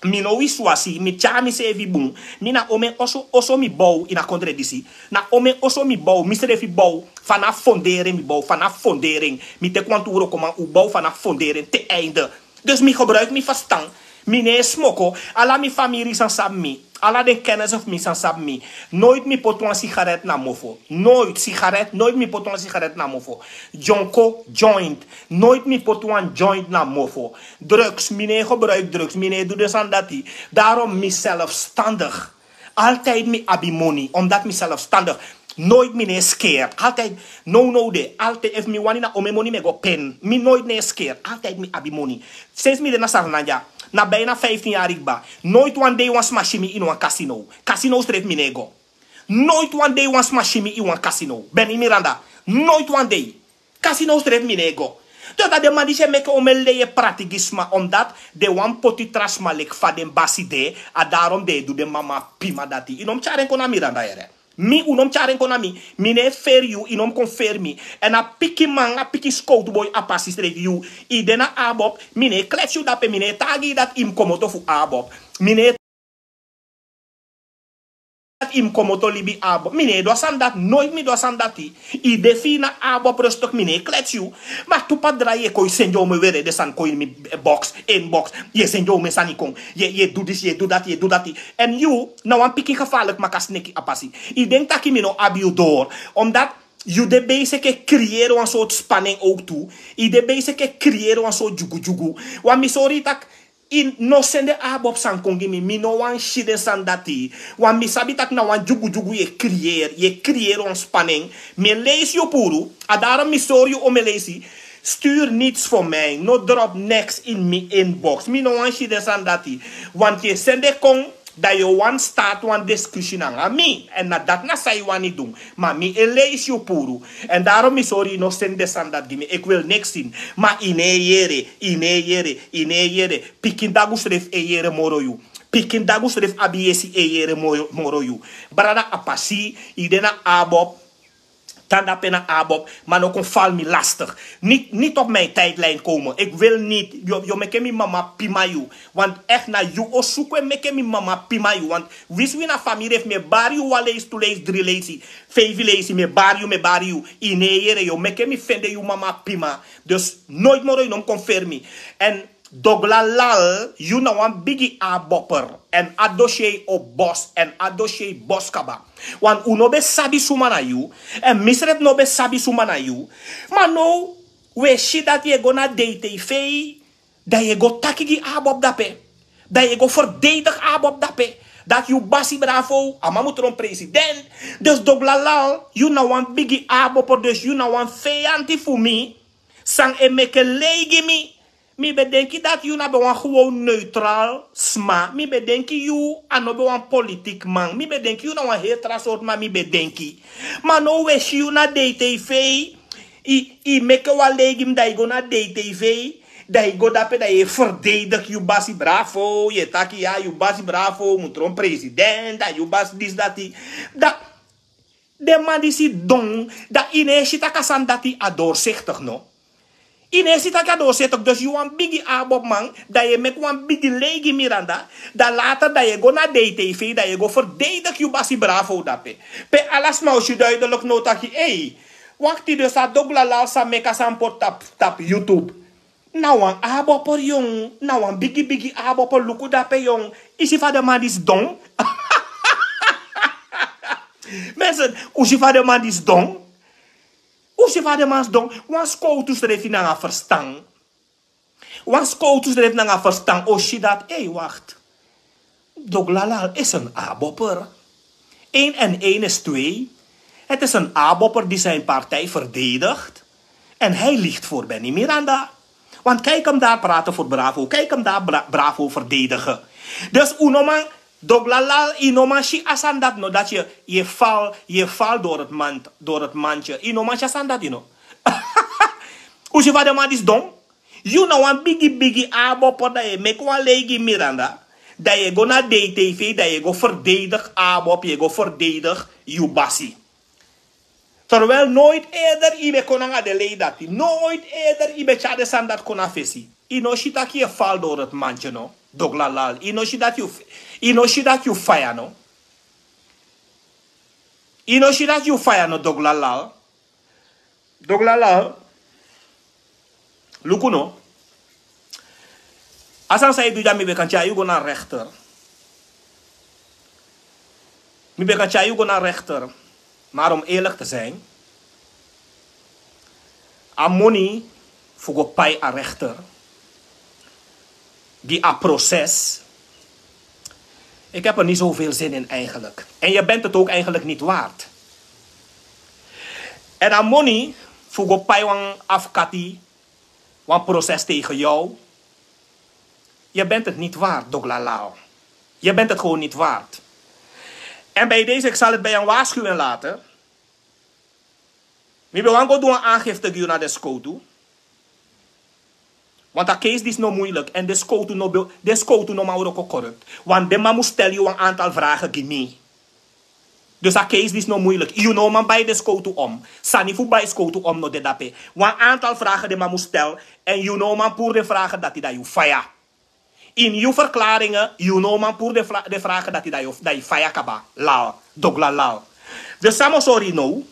mi no wisiwasi, mi tyari miseefi bun. Mi na omeni oso, oso mi bow ini a kondre disi. Na omeni oso mi bow, misrefi bow. Fanafu fondering mi bow, fanafu fondering. Mi teki wantu wrokoman, un bow fanafu fondering te einde. Dus mi gebruik mi verstan. Mi no e smoko. Ala mi famiri san sabi mi. Ala den kennis fu mi san sabi mi. Noiti mi poti wan sigaret na mofo. Noiti sigaret, noiti mi poti wan sigaret na mofo. Dyonko, joint. Noiti mi poti wan joint na mofo. Drugs, mi no e gebruik drugs, mi no e du den sani dati. Daarom mi zelfstandig. Altijd mi abi moni, omdat mi zelfstandig. Nooit mi no e scared. Altijd, no, no de. Altijd, efu mi wani na omeni moni mi e go pen. Mi nooit no e scared. Altijd mi abi moni. Sinds mi de na Sranan dya, na bijna vijftien yari kba. Nooit wan dei wan sma si mi ini wan casino. Casino srefi mi no e go. Nooit wan dei wan sma si mi ini wan casino. Benny Miranda. Nooit wan dei. Casino srefi mi no e go. Dus dan den man disi e meke omeni lei e prati gi sma, omdat den wani poti tra sma leki fa den basi de, a daarom den e du den mama pima dati. Yu no mus tyari en kon na Miranda yere. Mi, un no mus tyari en kon na mi. Mi no e feri yu, yu no mus kon feri mi. Èn a pikin man, a pikin skowtu boi a pasi srefi yu. Yu de na ABOP, mi no e klets yu dape, mi no e taigi yu dati yu mus komoto fu ABOP. Mi no e dati yu mus komoto libi ABOP. Mi no e du a sani dati, nooit mi du a sani dati. Yu de fi yu na ABOP rustig, mi no e klets yu. Ma tu pa drai yu e kon e seni yu omen weri den sani kon ini mi box, inbox. Yu e seni yu omen sani kon. Yu e, yu e du disi, yu e du dati, yu e du dati. Èn yu na wan pikin gevaarlijk makasneki a pasi. Yu denki taki mi no abi yu doro. Omdat yu de bezig e creëer wan sortu spanning ook tu. Yu de bezig e creëer wan sortu dyugudyugu. Wan mi sori yu taki, yu no seni den ABOP sani kon gi mi. Mi no wani si den sani dati. Wan mi sabi taki na wan dyugudyugu yu e creëer. Yu e creëer wan spanning. Mi e leisi yu puru. A daarom mi sori yu omeni leisi. Stuur niets voor mij. No drop niks in mi inbox. Mi no wani si den sani dati. Want yu e seni den kon, dan yu o wani start wan discussie nanga mi. Èn na dati na san yu wani du. Ma mi e leisi yu puru. Èn daarom mi sori yu no seni den sani dati gi mi. Ik wil niks zien. Ma yu no e yere, yu no e yere, yu no e yere. Pikin dagu srefi e yere moro yu. Pikin dagu srefi abi yesi e yere moro, moro yu. Brada, a pasi, yu de na ABOP. Tan dape na ABOP, ma no kon val mi lastig. Niet, niet op mijn tijdlijn komen. Ik wil niet. Yu, yu o meke mi mama pima yu. Want echt na yu o suku e meke mi mama pima yu. Want winsi wi na famiri, efu mi e bari yu wan leisi, tu leisi, dri leisi, feifi leisi, mi e bari yu, mi e bari yu. Yu no e yere, yu o meke mi fende yu mama pima. Dus nooit moro yu no mus kon feri mi. Èn Doglalal, yu na wan bigi ABOPer. Èn a dossier o bos, èn a dossier bos kaba. Want un no ben sabi suma na yu, èn misrefi no ben sabi suma na yu. Ma now, wi e si dati yu e go na DTV, dan yu e go taki gi ABOP dape. Dan yu e go verdedig ABOP dape. Dati yu basi Bravo, a man mus tron president. Dus Doglalal, yu na wan bigi ABOPer, dus yu na wan feyanti fu mi. San e meke lei gi mi. Mi ben denki dati yu na ben wan gewoon neutral sma. Mi ben denki yu a no ben wan politiek man. Mi ben denki yu na wan heri tra sortu man, mi ben denki. Ma now wi e si yu na DTV. Yu, yu meke wan lei gi mi, dan yu go na DTV. Dan yu go dape, dan yu e verdedig yu basi Bravo. Yu e taki ya, yu basi Bravo mus tron president, dan yu basi disi dati. Dan den man disi don, dan yu no e si taki a sani dati a doorzichtig, no? Yu no e si taki a doorzichtig, dus yu wan bigi ABOP man, dan yu e meke wan bigi lei gi Miranda, dan later dan yu e go na DTV, dan yu e go verdedig yu basi Bravo dape. Pe ala sma o si duidelijk now taki, ei, wakti, dus a Doglalal sa meke a sani poti tapu, tapu YouTube. Na wan ABOPer yon, na wan bigi bigi ABOPer, luku dape yon. Yu si fa den man disi don? Mensen, un si fa den man disi don? Un si fa den man sidon, wan skowtu srefi nanga ferstan. Wan skowtu srefi nanga ferstan o si dati, ei, wacht. Doglalal is een abopper. Eén en één is twee. Het is een abopper die zijn partij verdedigt. En hij liegt voor Benny Miranda. Want kijk hem daar praten voor Bravo. Kijk hem daar bra- Bravo verdedigen. Dus un no man, Doglalal, un no man si a sani dati no, dat je, je val, je val door het mand, door het mandje. Un no man si a sani dati no. Un si fa den man disi don. Yu na wan bigi bigi abopper, dan yu e meki wan lei gi Miranda. Dan yu e go na D T V, dan yu e go verdedig abop, yu e go verdedig yu basi. Terwijl nooit eerder yu ben kon nanga den lei dati. Nooit eerder yu ben tyari den sani dati kon na fesi. Yu no si tak' yu e val door het mandje no, Doglalal. Yu no si dati yu, yu no si dati yu faya no. Yu no si dati yu faya no, Doglalal. Doglalal. Luku no. A sani san yu du dya, mi ben kan tyari yu go na rechter. Mi ben kan tyari yu go na rechter. Maar om eerlijk te zijn, a moni fu go pai a rechter, gi a proces. Ik heb er niet zoveel zin in eigenlijk. En je bent het ook eigenlijk niet waard. En a moni fu go pai wan afkati, wan proces tegen jou. Je bent het niet waard, Doglalal. Je bent het gewoon niet waard. En bij deze, ik zal het bij een waarschuwing laten. Mi ben wani go du wan aangifte gi yu na den skowtu. Want a case disi no moeilijk. En den skowtu no be- den skowtu no man wroko corrupt. Want den man mus stel yu wan aantal vragen gi mi. Dus a case disi no moeilijk. Yu no man bai den skowtu om. Sani fu bai skowtu om no de dape. Wan aantal vragen den man mus stel. En yu no man puru den vragen dati, dan yu faya. In yu verklaringen, yu no man puru den vra- den vragen dati, dan yu, dan yu faya kaba. Lal, Doglalal. Dus san mi o sori yu now.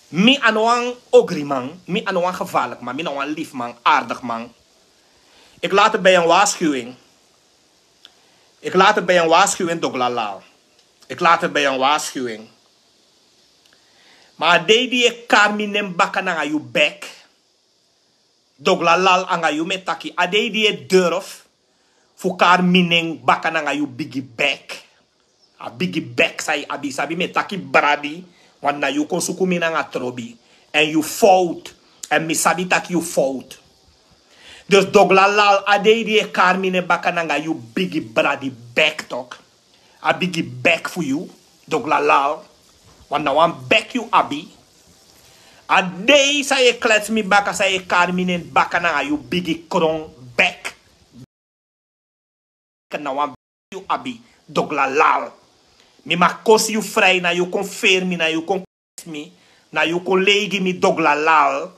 Mi a no wan ogriman, mi a no wan gevaarlijk man, mi na wan lief man, aardig man. Ik laat het bij een waarschuwing. Ik laat het bij een waarschuwing, Doglalal. Ik laat het bij een waarschuwing. Ma a dei di yu e kari mi nen baka nanga yu bek. Doglalal, anga yu mi e taki. A dei di yu e durf fu kari mi nen baka nanga yu bigi bek. A bigi bek san yu abi, sabi mi e taki bradi. Want na yu kon suku mi nanga trobi. En yu fout. En mi sabi tak' yu fout. Dus Doglalal, a dei di yu e kari mi nen baka nanga yu bigi bradi bek tok. A bigi bek fu yu, Doglalal. Want na wan bek yu abi. A dei san yu e klets mi baka, san yu e kari mi nen baka nanga yu bigi kron bek. Na wan bek yu abi, Doglalal. Mi mag kosi yu fri, na yu kon feri mi, na yu kon mi, na yu kon lei gi mi, Doglalal.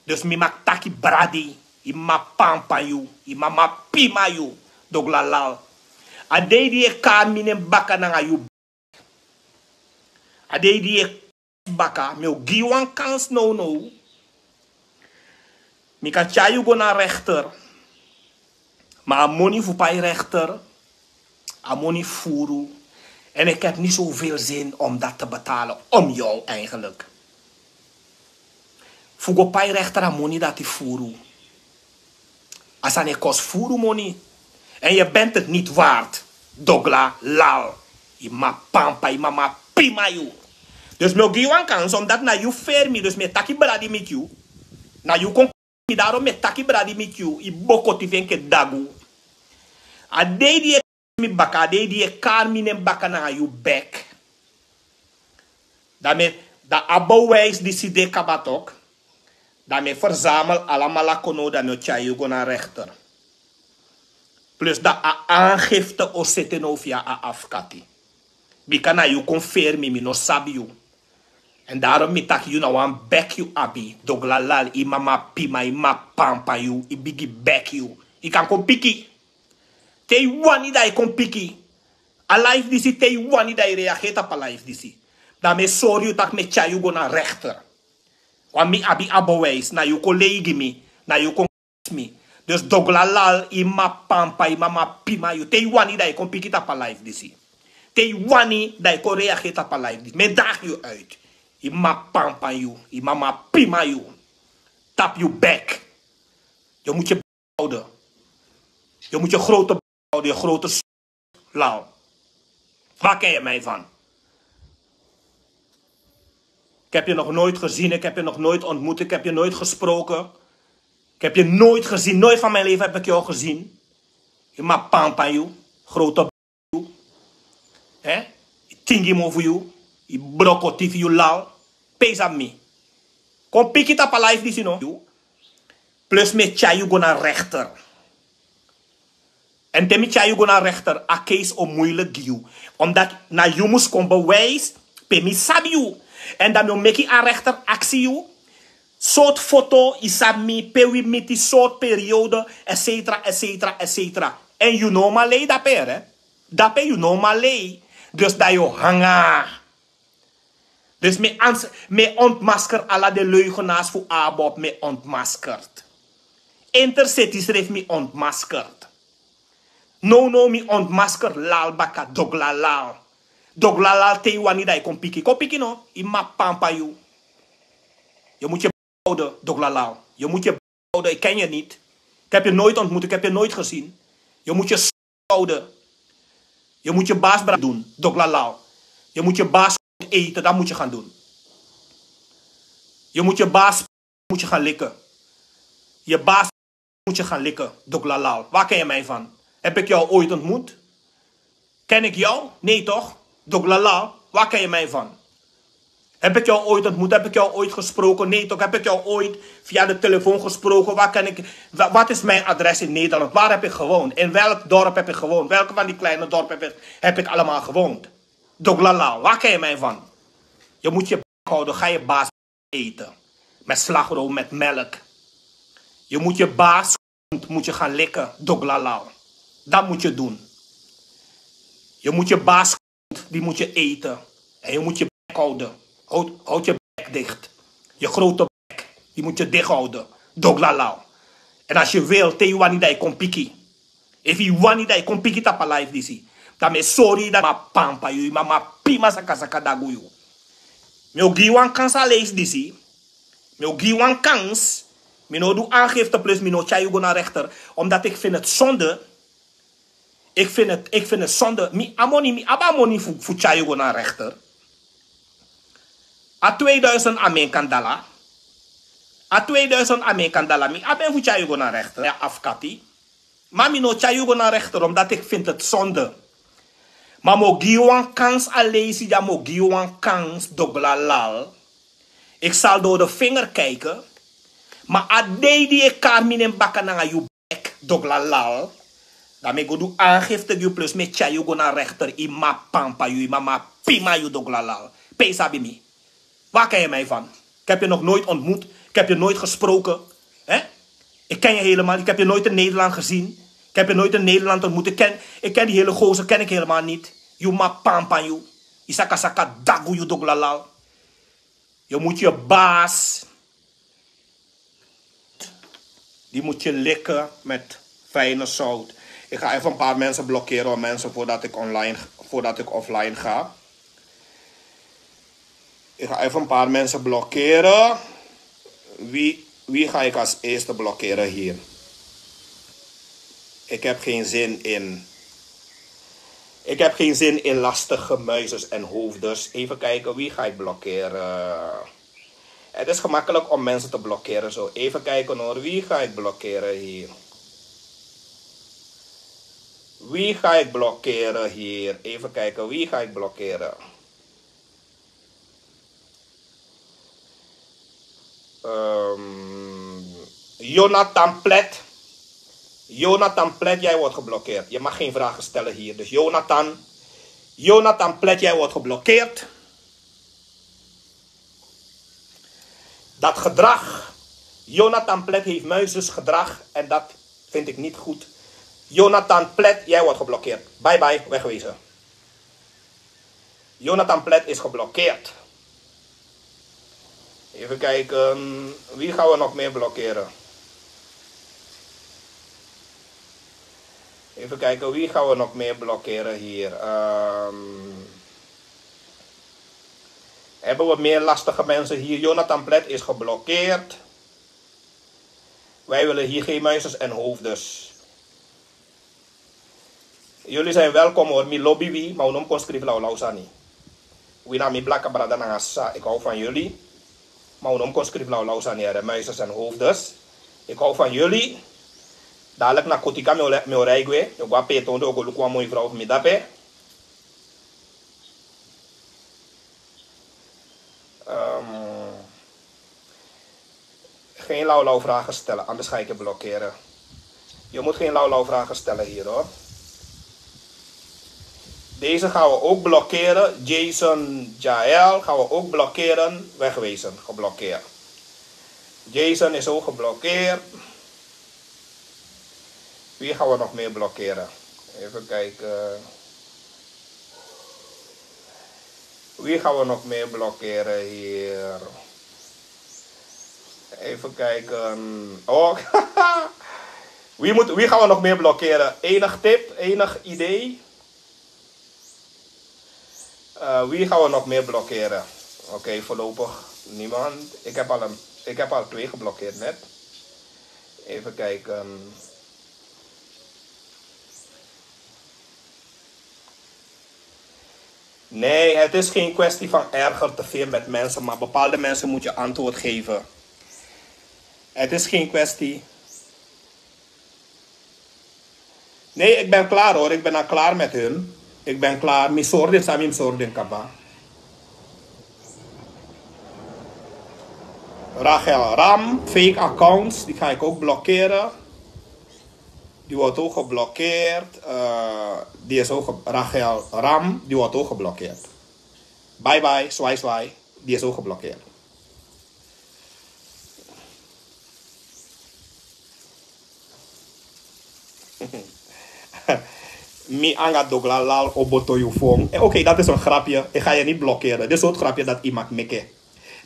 Dus mi mag taki bradi, yu mama pampa yu, yu mama pima yu, Doglalal. A dei di yu e kari mi nen baka nanga yu. A dei di yu e baka, mi o gi yu wan kans now now. Mi kan tyari yu go na rechter. Ma a moni fu pai rechter, a moni furu. En ik heb niet zoveel zin om dat te betalen om jou eigenlijk. Fu go pai rechter, a moni dati furu. A sani e kosi furu moni. En je bent het niet waard, Doglalal. Yu mama pampa, yu mama pima yu. Dus mi o gi yu wan kans, omdat na yu feri mi, dus mi e taki bradi miti yu. Na yu kon mi, daarom mi e taki bradi miti yu, yu bokoti fu enke dagu. A dei di yu e kari mi baka, a dei di yu e kari mi nen baka nanga yu bek. Dan mi, dan a bewijs disi de kaba tok. Dan mi e verzamel alamala kon now, dan mi o tyari yu go na rechter. Plus dan a aangifte o sete now via a afkati. Bika na yu kon feri mi, mi no sabi yu. En daarom mi taki yu na wan bek yu abi, Doglalal, yu mama pima, yu mama pampa yu, yu bigi bek yu. Yu kan kon piki. Te yu wani dan yu kon piki. A live disi, te yu wani dan yu reageri tapu a live disi. Dan mi e sori yu tak' mi e tyari yu go na rechter. Want mi abi a bewijs, na yu kon lei gi mi, na yu kon mi. Dus Doglalal, yu mama pampa, yu mama pima yu. Te yu wani dan yu kon piki tapu a live disi. Te yu wani dan yu kon reageri tapu a live disi. Mi e daag yu uit. Yu mama pampa yu, yu mama pima yu. Tap yu bek. Yu moet je bek houden. Yu moet je grote bek houden, yu grote s-, lal. Waar ken je mij van? Ik heb je nog nooit gezien, ik heb je nog nooit ontmoet, ik heb je nooit gesproken. Ik heb je nooit gezien, nooit van mijn leven heb ik jou gezien. Yu mama pampa yu, grote bek yu. Hè? Yu tingi mo fu yu, yu broko tifi yu lal. Pesa mi. Kon piki tapu a life disi no. Plus mi e tyari yu go na rechter. En te mi tyari yu go na rechter, a case o moeilijk gi yu. Omdat na yu mus kon bewijs pe mi sabi yu. En dan mi o meki a rechter aksi yu. Sort foto, yu sabi mi, pe wi miti, sort periode, et cetera, et cetera, et cetera. En yu no man lei dape, hè? Dape yu no man lei. Dus dan yu o hanga. Dus mi ans-, mi ontmasker ala de leugenaars fu abob, mi ontmaskerd. Intercity schrijf mi ontmaskerd. No, no, mi ontmasker lal baka doglalal. Doglalal te yu wani dan yu kon piki. Kon piki no, yu mama pampa yu. Yu moet je bek houden, doglalal. Yu moet je bek houden, ik ken je niet. Ik heb je nooit ontmoet, ik heb je nooit gezien. Yu moet je s-, houden. Yu moet je baas bra-, doen, doglalal. Yu moet je baas eten, dat moet je gaan doen. Yu moet je baas moet je gaan likken. Je baas moet je gaan likken, doglalal. Waar ken je mij van? Heb ik jou ooit ontmoet? Ken ik jou? Nee toch? Doglalal, waar ken je mij van? Heb ik jou ooit ontmoet? Heb ik jou ooit gesproken? Nee toch? Heb ik jou ooit via de telefoon gesproken? Waar ken ik, wa-, wat is mijn adres in Nederland? Waar heb ik gewoond? In welk dorp heb ik gewoond? Welke van die kleine dorpen heb ik, heb ik allemaal gewoond? Doglalal, waar ken je mij van? Je moet je bek houden, ga je baas eten. Met slagroom, met melk. Je moet je baas moet je gaan likken, doglalal. Dat moet je doen. Je moet je baas, die moet je eten. En je moet je bek houden. Houd, houd je bek dicht. Je grote bek, die moet je dicht houden. Doglalal. En als je wil, te yu wani dan yu kon piki. Efu yu wani dan yu kon piki tapu a life disi. Dan mi e sori yu dan yu mama pampa yu, yu mama pima sakasaka dagu yu. Mi o gi yu wan kans a leisi disi. Mi o gi yu wan kans. Mi no du aangifte plus mi no tyari yu go na rechter. Omdat ik vind het zonde. Ik vind het, ik vind het zonde. Mi abi moni, mi abi a moni fu, fu tyari yu go na rechter. A tweeduizend a mi kan dala. A tweeduizend a mi kan dala. Mi abi en fu tyari yu go na rechter. Ya, afkati. Ma mi no tyari yu go na rechter, omdat ik vind het zonde. Ma mi o gi yu wan kans a leisi, ya, mi o gi yu wan kans, doglalal. Ik zal door de vinger kijken. Ma a dei di e kari mi nen baka nanga yu bek, doglalal. Dan mi e go du aangifte gi yu plus mi e tyari yu go na rechter, yu mama pampa yu, yu mama pima yu, doglalal. Pe yu sabi mi? Waar ken je mij van? Ik heb je nog nooit ontmoet. Ik heb je nooit gesproken. Hè? Ik ken je helemaal niet. Ik heb je nooit in Nederland gezien. Ik heb je nooit in Nederland ontmoet. Ik ken, ik ken die hele gozer, ken ik helemaal niet. Yu mama pampa yu. Yu sakasaka dagu yu, doglalal. Je moet je baas, die moet je likken met fijne zout. Ik ga even een paar mensen blokkeren, mensen, voordat ik online, voordat ik offline ga. Ik ga even een paar mensen blokkeren. Wie, wie ga ik als eerste blokkeren hier? Ik heb geen zin in. Ik heb geen zin in lastige muizes en hoofders. Even kijken, wie ga ik blokkeren? Het is gemakkelijk om mensen te blokkeren zo. Even kijken hoor, wie ga ik blokkeren hier? Wie ga ik blokkeren hier? Even kijken, wie ga ik blokkeren? Ehm, Jonathan Plet. Jonathan Plet, jij wordt geblokkeerd. Je mag geen vragen stellen hier. Dus Jonathan, Jonathan Plet, jij wordt geblokkeerd. Dat gedrag. Jonathan Plet heeft muizesgedrag en dat vind ik niet goed. Jonathan Plet, jij wordt geblokkeerd. Bye bye, wegwezen. Jonathan Plet is geblokkeerd. Even kijken, wie gaan we nog meer blokkeren? Even kijken, wie gaan we nog meer blokkeren hier? Ehm, Hebben we meer lastige mensen hier? Jonathan Plet is geblokkeerd. Wij willen hier geen muizes en hoofdes. Jullie zijn welkom hoor, mi lobi wi, maar un no mus kon skrifi lawlaw sani. Wi na mi blaka brada nanga sisa, ik hou van jullie. Maar un no mus kon skrifi lawlaw sani, hè, de muizes en hoofdes. Ik hou van jullie. Dadelijk na Kotika mi o le-, mi o rij gwe. Mi o go a Peetown, mi o go luku wan moi vrouw fu mi dape. Ehm, geen lauw-lauw vragen stellen, anders ga ik je blokkeren. Je moet geen lauw-lauw vragen stellen hier, hoor. Deze gaan we ook blokkeren. Jason Jael gaan we ook blokkeren. Wegwezen, geblokkeerd. Jason is ook geblokkeerd. Wie gaan we nog meer blokkeren? Even kijken. Wie gaan we nog meer blokkeren hier? Even kijken. Oh. Wie, moet, wie gaan we nog meer blokkeren? Enig tip? Enig idee? Eh, wie gaan we nog meer blokkeren? Oké, voorlopig niemand. Ik heb al, een, ik heb al twee geblokkeerd net. Even kijken. Nee, het is geen kwestie van erger te veel met mensen, maar bepaalde mensen moet je antwoord geven. Het is geen kwestie. Nee, ik ben klaar hoor. Ik ben al klaar met hun. Ik ben klaar. Mi sori den san mi mus sori den kaba. Rachel Ram, fake accounts, die ga ik ook blokkeren. Die wordt ook geblokkeerd. Eh, die is ook ge-, Rachel Ram, die wordt ook geblokkeerd. Bye bye, swai swai. Die is ook geblokkeerd. Mi anga Dogla Lal o boto yu fon. Eh, oké, dat is een grapje. Ik ga je niet blokkeren. Dit soort grapje dat iemand meke.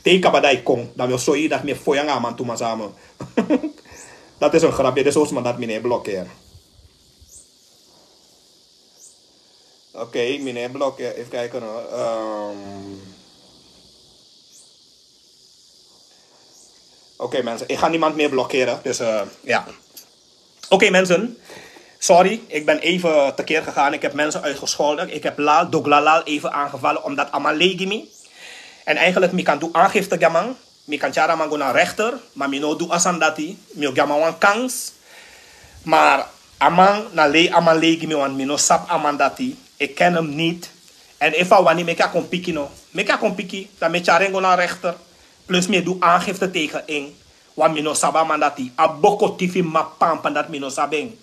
Te yu kaba dan yu kon, dan mi o sori yu dat mi e fon yu anga a man tu man samen. Dat is een grapje. Dit soort man dat mi no e blokkeer. Oké, mi no e blokkeer. Even kijken hoor. Ehm. Oké mensen, ik ga niemand meer blokkeren. Dus eh, ja. Oké mensen, sorry, ik ben even tekeer gegaan. Ik heb mensen uitgescholden. Ik heb Lal, Dogla Lal even aangevallen omdat a man lei gi mi. En eigenlijk, mi kan du aangifte gi a man. Mi kan tyari a man go na rechter, maar mi no du a sani dati. Mi o gi a man wan kans. Maar a man na lei, a man lei gi mi, want mi no sabi a man dati. Ik ken hem niet. En efu a wani meki a kon piki no. Meki a kon piki, dan mi e tyari en go na rechter. Plus mi e du aangifte tegen en. Want mi no sabi a man dati. A boko tifi mama pampan dati mi no sabi en.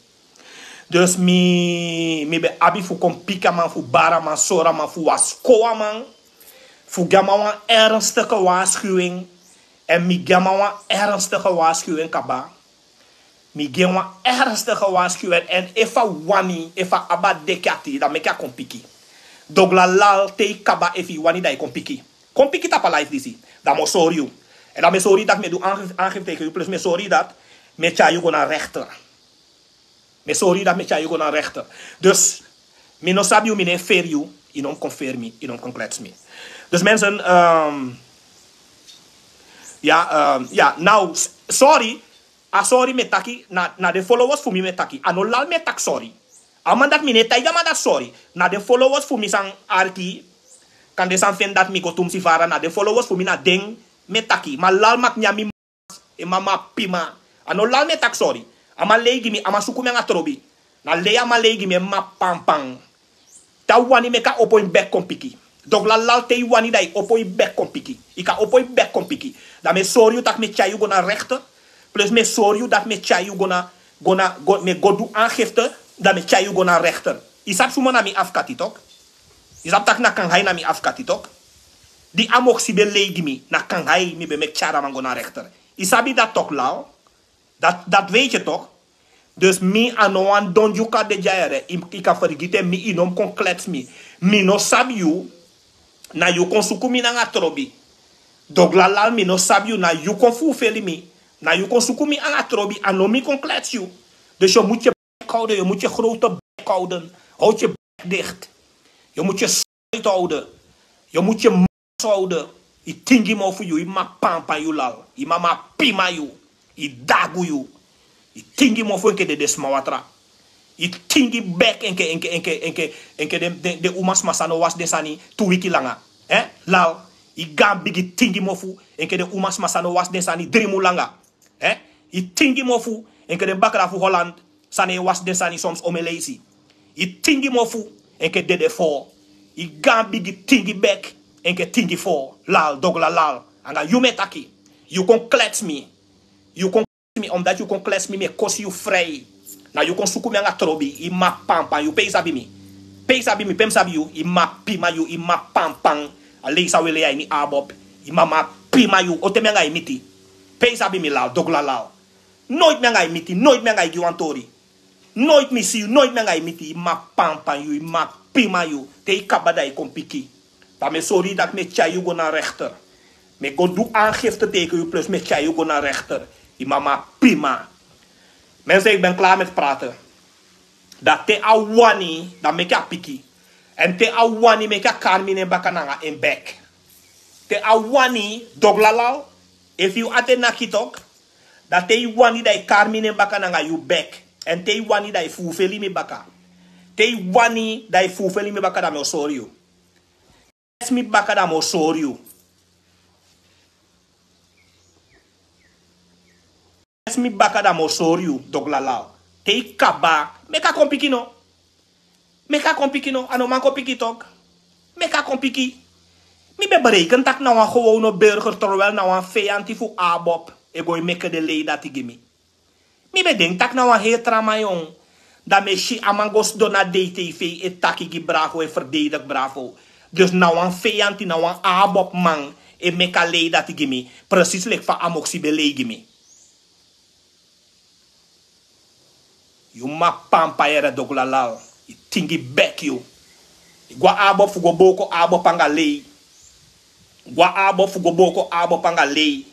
Dus mi, mi ben abi fu kon piki a man, fu bari a man, sori a man, fu waskow a man. Fu gi a man wan ernstige waarschuwing. En mi gi a man wan ernstige waarschuwing kaba. Mi gi en wan ernstige waarschuwing. En efu a wani, efu a abi a deki ati, dan meki a kon piki. Dogla Lal, te yu kaba, efu yu wani dan yu kon piki. Kon piki tapu a live disi. Dan mi o sori yu. En dan mi e sori yu dat mi e du aangif-, aangifte tegen yu. Plus mi e sori yu dat mi e tyari yu go na rechter. Mi e sori yu dat mi e tyari yu go na rechter. Dus, mi no sabi yu, mi no e feri yu, yu no mus kon feri mi, yu no mus kon klets mi. Dus mensen, ehm, ja, ehm, ja, now, s-, sorry. A sorry mi e taki, na, na den followers fu mi mi e taki. A no Lal mi e taki sorry. A man dati mi no e taigi a man dati sorry. Na den followers fu mi san arki, kande san feni dati mi go tumsi fara, na den followers fu mi na den mi e taki. Ma Lal maki nyan mi e mama pima. A no Lal mi e taki sorry. A man lei gi mi, a man suku mi anga trobi. Na lei a man lei gi mi e mama pampan. Te a wani meki a opo en bek kon piki. Dogla Lal, te yu wani dan yu opo yu bek kon piki. Yu kan opo yu bek kon piki. Dan mi e sori yu tak' mi e tyari yu go na rechter. Plus mi e sori yu dat mi e tyari yu go na, go na, go, mi e go du aangifte, dan mi e tyari yu go na rechter. Yu sabi suma na mi afkati tok? Yu sabi tak' na Kangai na mi afkati tok? Di a moksi ben lei gi mi, na Kangai mi ben meki tyari a man go na rechter. Yu sabi dat tok, Lal? Dat, dat weet je toch? Dus mi a no wan don dyuka de dyaere. Yu, yu kan fergiti en, mi, yu no mus kon klets mi. Mi no sabi yu. Na yu kon suku mi nanga trobi. Dogla Lal, mi no sabi yu, na yu kon fufeli mi. Na yu kon suku mi anga trobi, a no mi kon klets yu. Dus je moet je bek houden, je moet je grote bek houden. Houd je bek dicht. Je moet je sluit houden. Je moet je mond houden. Yu tingi mofu, yu, yu mama pampan yu, lal. Yu mama pima yu. Yu dagu yu. Yu tingi mofu enke dede sma watra. Yu tingi bek enke, enke, enke, enke, enke den, den, den umasma san no wasi den sani tu wiki langa. Eh? Lal. Yu gaan bigi tingi mofu enke den umasma san no wasi den sani dri mun langa. Eh? Yu tingi mofu enke den bakra fu Holland san no e wasi den sani soms omeleisi. Yu tingi mofu enke dede fo. Yu gaan bigi tingi bek enke tingi fo. Lal, dogla lal. Anga yu mi e taki. Yu kon klets mi. Yu kon klets mi, omdat yu kon klets mi, mi e kosi yu frei. Na yu kon suku mi anga trobi, yu mama pampan yu, pe yu sabi mi. Pe yu sabi mi, pe mi sabi yu, yu mama pima yu, yu mama pampan. A lei san wi e lei a ini abob. Yu mama pima yu, o ten mi anga yu miti. Pe yu sabi mi, lal, dogla lal. Noiti mi anga yu miti, noiti mi anga yu gi wan tori. Noiti mi si yu, noiti mi anga yu miti, yu mama pampan yu, yu mama pima yu. Te yu kaba dan yu kon piki. Dan mi e sori yu dati mi e tyari yu go na rechter. Mi e go du aangifte tegen yu plus mi e tyari yu go na rechter. Yu mama pima. Mensen, ik ben klaar met praten. Dan te a wani, dan meki a piki. En te a wani meki a kari mi nen baka nanga en bek. Te a wani, doglalal, efu yu ati e naki tok, dan te yu wani dan yu kari mi nen baka nanga yu bek. En te yu wani dan yu fufeli mi baka. Te yu wani dan yu fufeli mi baka, dan mi o sori yu. Test mi baka, dan mi o sori yu. Test mi baka, dan mi o sori yu, doglalal. Te yu kaba, meki a kon piki no. Meki a kon piki no, a no man kon piki tok. Meki a kon piki. Mi ben bereken taki na wan gewone burger, terwijl na wan feyanti fu abob e go e meki den lei dati gi mi. Mi ben denki taki na wan heri tra man, yon. Dan mi e si a man go sidon na D T V e taki gi Bravo, e ferdedigi Bravo. Dus na wan feyanti, na wan abob man e meki a lei dati gi mi. Precies leki fa Amoksi ben lei gi mi. Yu mama pampan yere, doglalal. Yu tingi bek yu. Yu go na abob fu go boko abob anga lei. Go na abob fu go boko abob anga lei.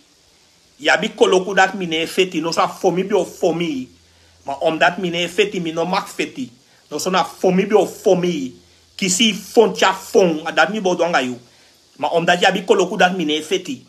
Yu abi koloku dati mi no e feti, noso na fon mi ben o fon mi. Ma omdat mi no e feti, mi no mag feti. Noso na fon mi ben o fon mi. Kisi yu fon, tyari fon, a dati mi bo du anga yu. Ma omdat yu abi koloku dati mi no e feti.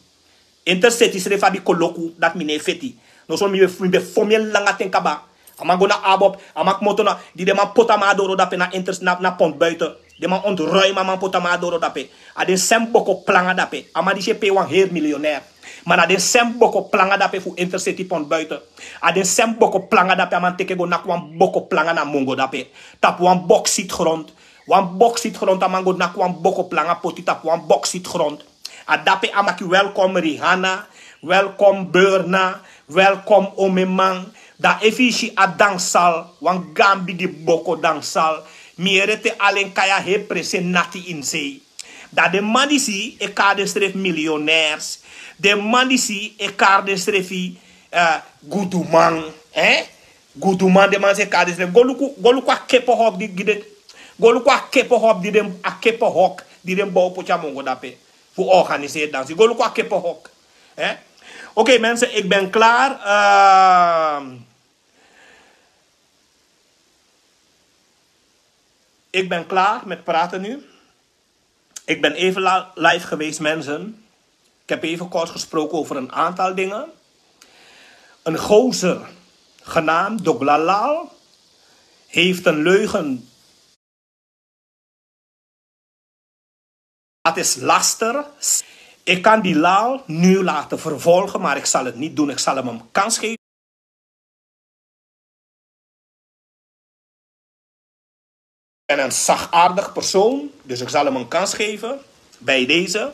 Interseti srefi abi koloku dati mi no e feti. Noso mi ben, mi ben fon mi en langa ten kaba. A man go na abob, a man kmoto na, di den man poti a man na doro dape na inters, na, na Pont Buiten. Den man ontruim a man, poti a man na doro dape. A den seni boko planga dape. A man disi e pei wan heri miljonair. Ma na den seni boko planga dape fu Interseti Pont Buiten. A den seni boko planga dape a man teki go naki wan boko planga na Mongo dape. Tapu wan bauxietgrond. Wan bauxietgrond a man go naki wan boko planga poti tapu wan bauxietgrond. A dape a maki welkom Rihanna, welkom Burna, welkom Omeman. Dan efu yu si a dansal, wan gaan bigi boko dansal. Mi yere te alen kai a heri presi e naki ini sei. Dan den man disi e kari densrefi miljonairs. Den man disi e kari densrefi, eh, guduman, eh? Guduman, den man disi e kari densrefi. Go luku, go luku a kepohok di, di den, go luku a kepohok di den, a kepohok di den bow poti a Mongo dape. Fu organiseri dansi. Go luku a kepohok. Eh? Oké, mensen, ik ben klaar. Ehm, ik ben klaar met praten nu. Ik ben even la-, live geweest, mensen. Ik heb even kort gesproken over een aantal dingen. Een gozer, genaamd Doglalal, heeft een leugen. Dat is laster. Ik kan die lal nu laten vervolgen, maar ik zal het niet doen. Ik zal hem een kans geven. Ik ben een zachtaardig persoon, dus ik zal hem een kans geven bij deze.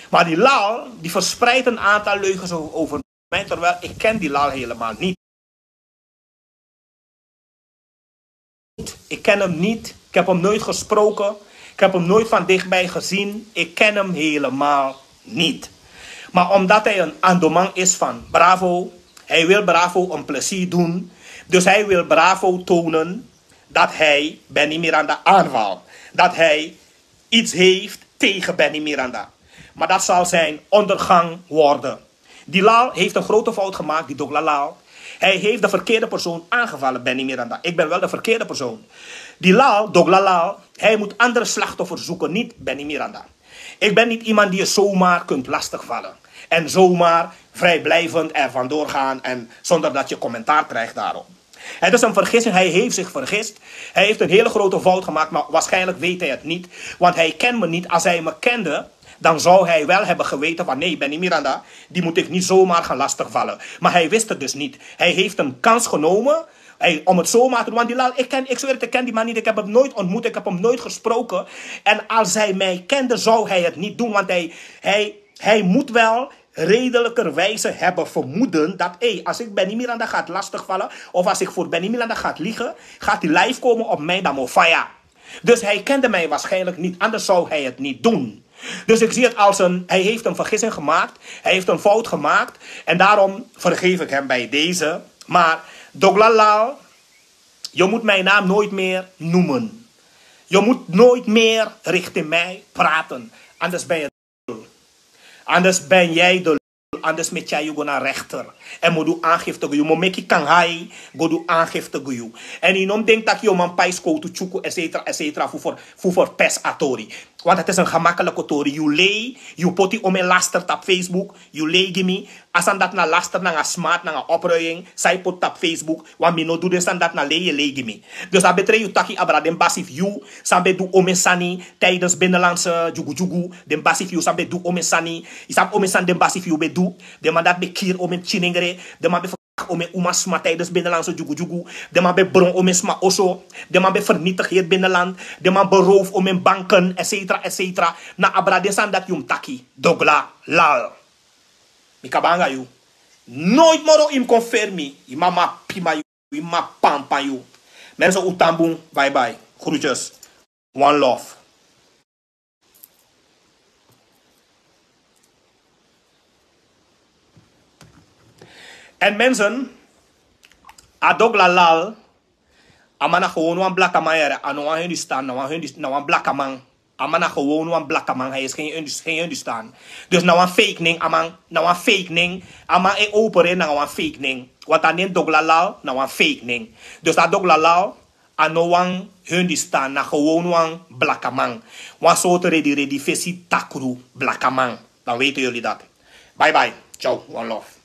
Maar die lal, die verspreidt een aantal leugens o-, over mij, terwijl ik ken die lal helemaal niet. Ik ken hem niet. Ik heb hem nooit gesproken. Ik heb hem nooit van dichtbij gezien. Ik ken hem helemaal niet. Maar omdat hij een andoman is van Bravo, hij wil Bravo een plezier doen. Dus hij wil Bravo tonen dat hij Benny Miranda aanvalt. Dat hij iets heeft tegen Benny Miranda. Maar dat zal zijn ondergang worden. Die lal heeft een grote fout gemaakt, die Doglalal. Hij heeft de verkeerde persoon aangevallen, Benny Miranda. Ik ben wel de verkeerde persoon. Die lal, Dogla Lal, hij moet andere slachtoffers zoeken, niet Benny Miranda. Ik ben niet iemand die je zomaar kunt lastigvallen. En zomaar vrijblijvend er vandoor gaan en zonder dat je commentaar krijgt daarop. Het is een vergissing, hij heeft zich vergist. Hij heeft een hele grote fout gemaakt, maar waarschijnlijk weet hij het niet. Want hij kent me niet. Als hij me kende, dan zou hij wel hebben geweten van: nee, Benny Miranda, die moet ik niet zomaar gaan lastigvallen. Maar hij wist het dus niet. Hij heeft een kans genomen, hij, om het zomaar te doen. Want die lal, ik ken, ik zweer het, ik ken die man niet. Ik heb hem nooit ontmoet, ik heb hem nooit gesproken. En als hij mij kende, zou hij het niet doen. Want hij, hij, hij moet wel redelijkerwijze hebben vermoeden dat: hé, als ik Benny Miranda ga lastigvallen of als ik voor Benny Miranda ga liegen, gaat hij live komen op mij, dan mo faya. Dus hij kende mij waarschijnlijk niet, anders zou hij het niet doen. Dus ik zie het als een, hij heeft een vergissing gemaakt, hij heeft een fout gemaakt en daarom vergeef ik hem bij deze. Maar Dogla Lal, je moet mijn naam nooit meer noemen. Je moet nooit meer richting mij praten, anders ben je Anders ben jij de lul. Anders mi tyari yu go na rechter. En mi o du aangifte gi yu, mi o meki kanhai go du aangifte gi yu. En yu no mus denki taki yu o man pai skowtu tyuku, etcetera, etcetera, fu ver, fu verpest a tori. Want het is een gemakkelijke tori. Yu lei, yu poti omeni laster tapu Facebook, yu lei gi mi. A sani dati na laster nanga smaad nanga opruiming san yu poti tapu Facebook. Want mi no du den sani dati, na lei yu e lei gi mi. Dus a betre yu taki abra den basi fu yu san ben du omeni sani tijdens binnenlandse dyugudyugu. Den basi fu yu san ben du omeni sani. Yu sabi omeni sani den basi fu yu ben du? Den man dati ben kiri omeni pikinengre. Den man ben verkracht omeni umasma tijdens binnenlandse dyugudyugu. Den man ben bron omeni sma oso. Den man ben vernietig heri binnenland. Den man beroof omeni banken, etcetera, etcetera. Na abra den sani dati yu mus taki, Dogla Lal. Mi kaba nanga yu. Nooit moro yu mus kon feri mi. Yu mama pima yu. Yu mama pampa yu. Mensen, un tan bun. Bye bye. Groetjes. One love. En mensen, a Dogla Lal, a man na gewoon wan blakaman, yere, a no wan Hindustan, na wan Hindus-, na wan blakaman. A man na gewoon wan blakaman, hij is geen Hindus-, geen Hindustan. Dus na wan fake nen, a man, na wan fake nen, a man e opereren nanga wan fake nen. Want a nen Dogla Lal na wan fake nen. Dus a Dogla Lal, a no wan Hindustan, na gewoon wan blakaman. Wan sortu redi redi fesi takru blakaman. Dan weten jullie dat. Bye bye. Ciao. One love.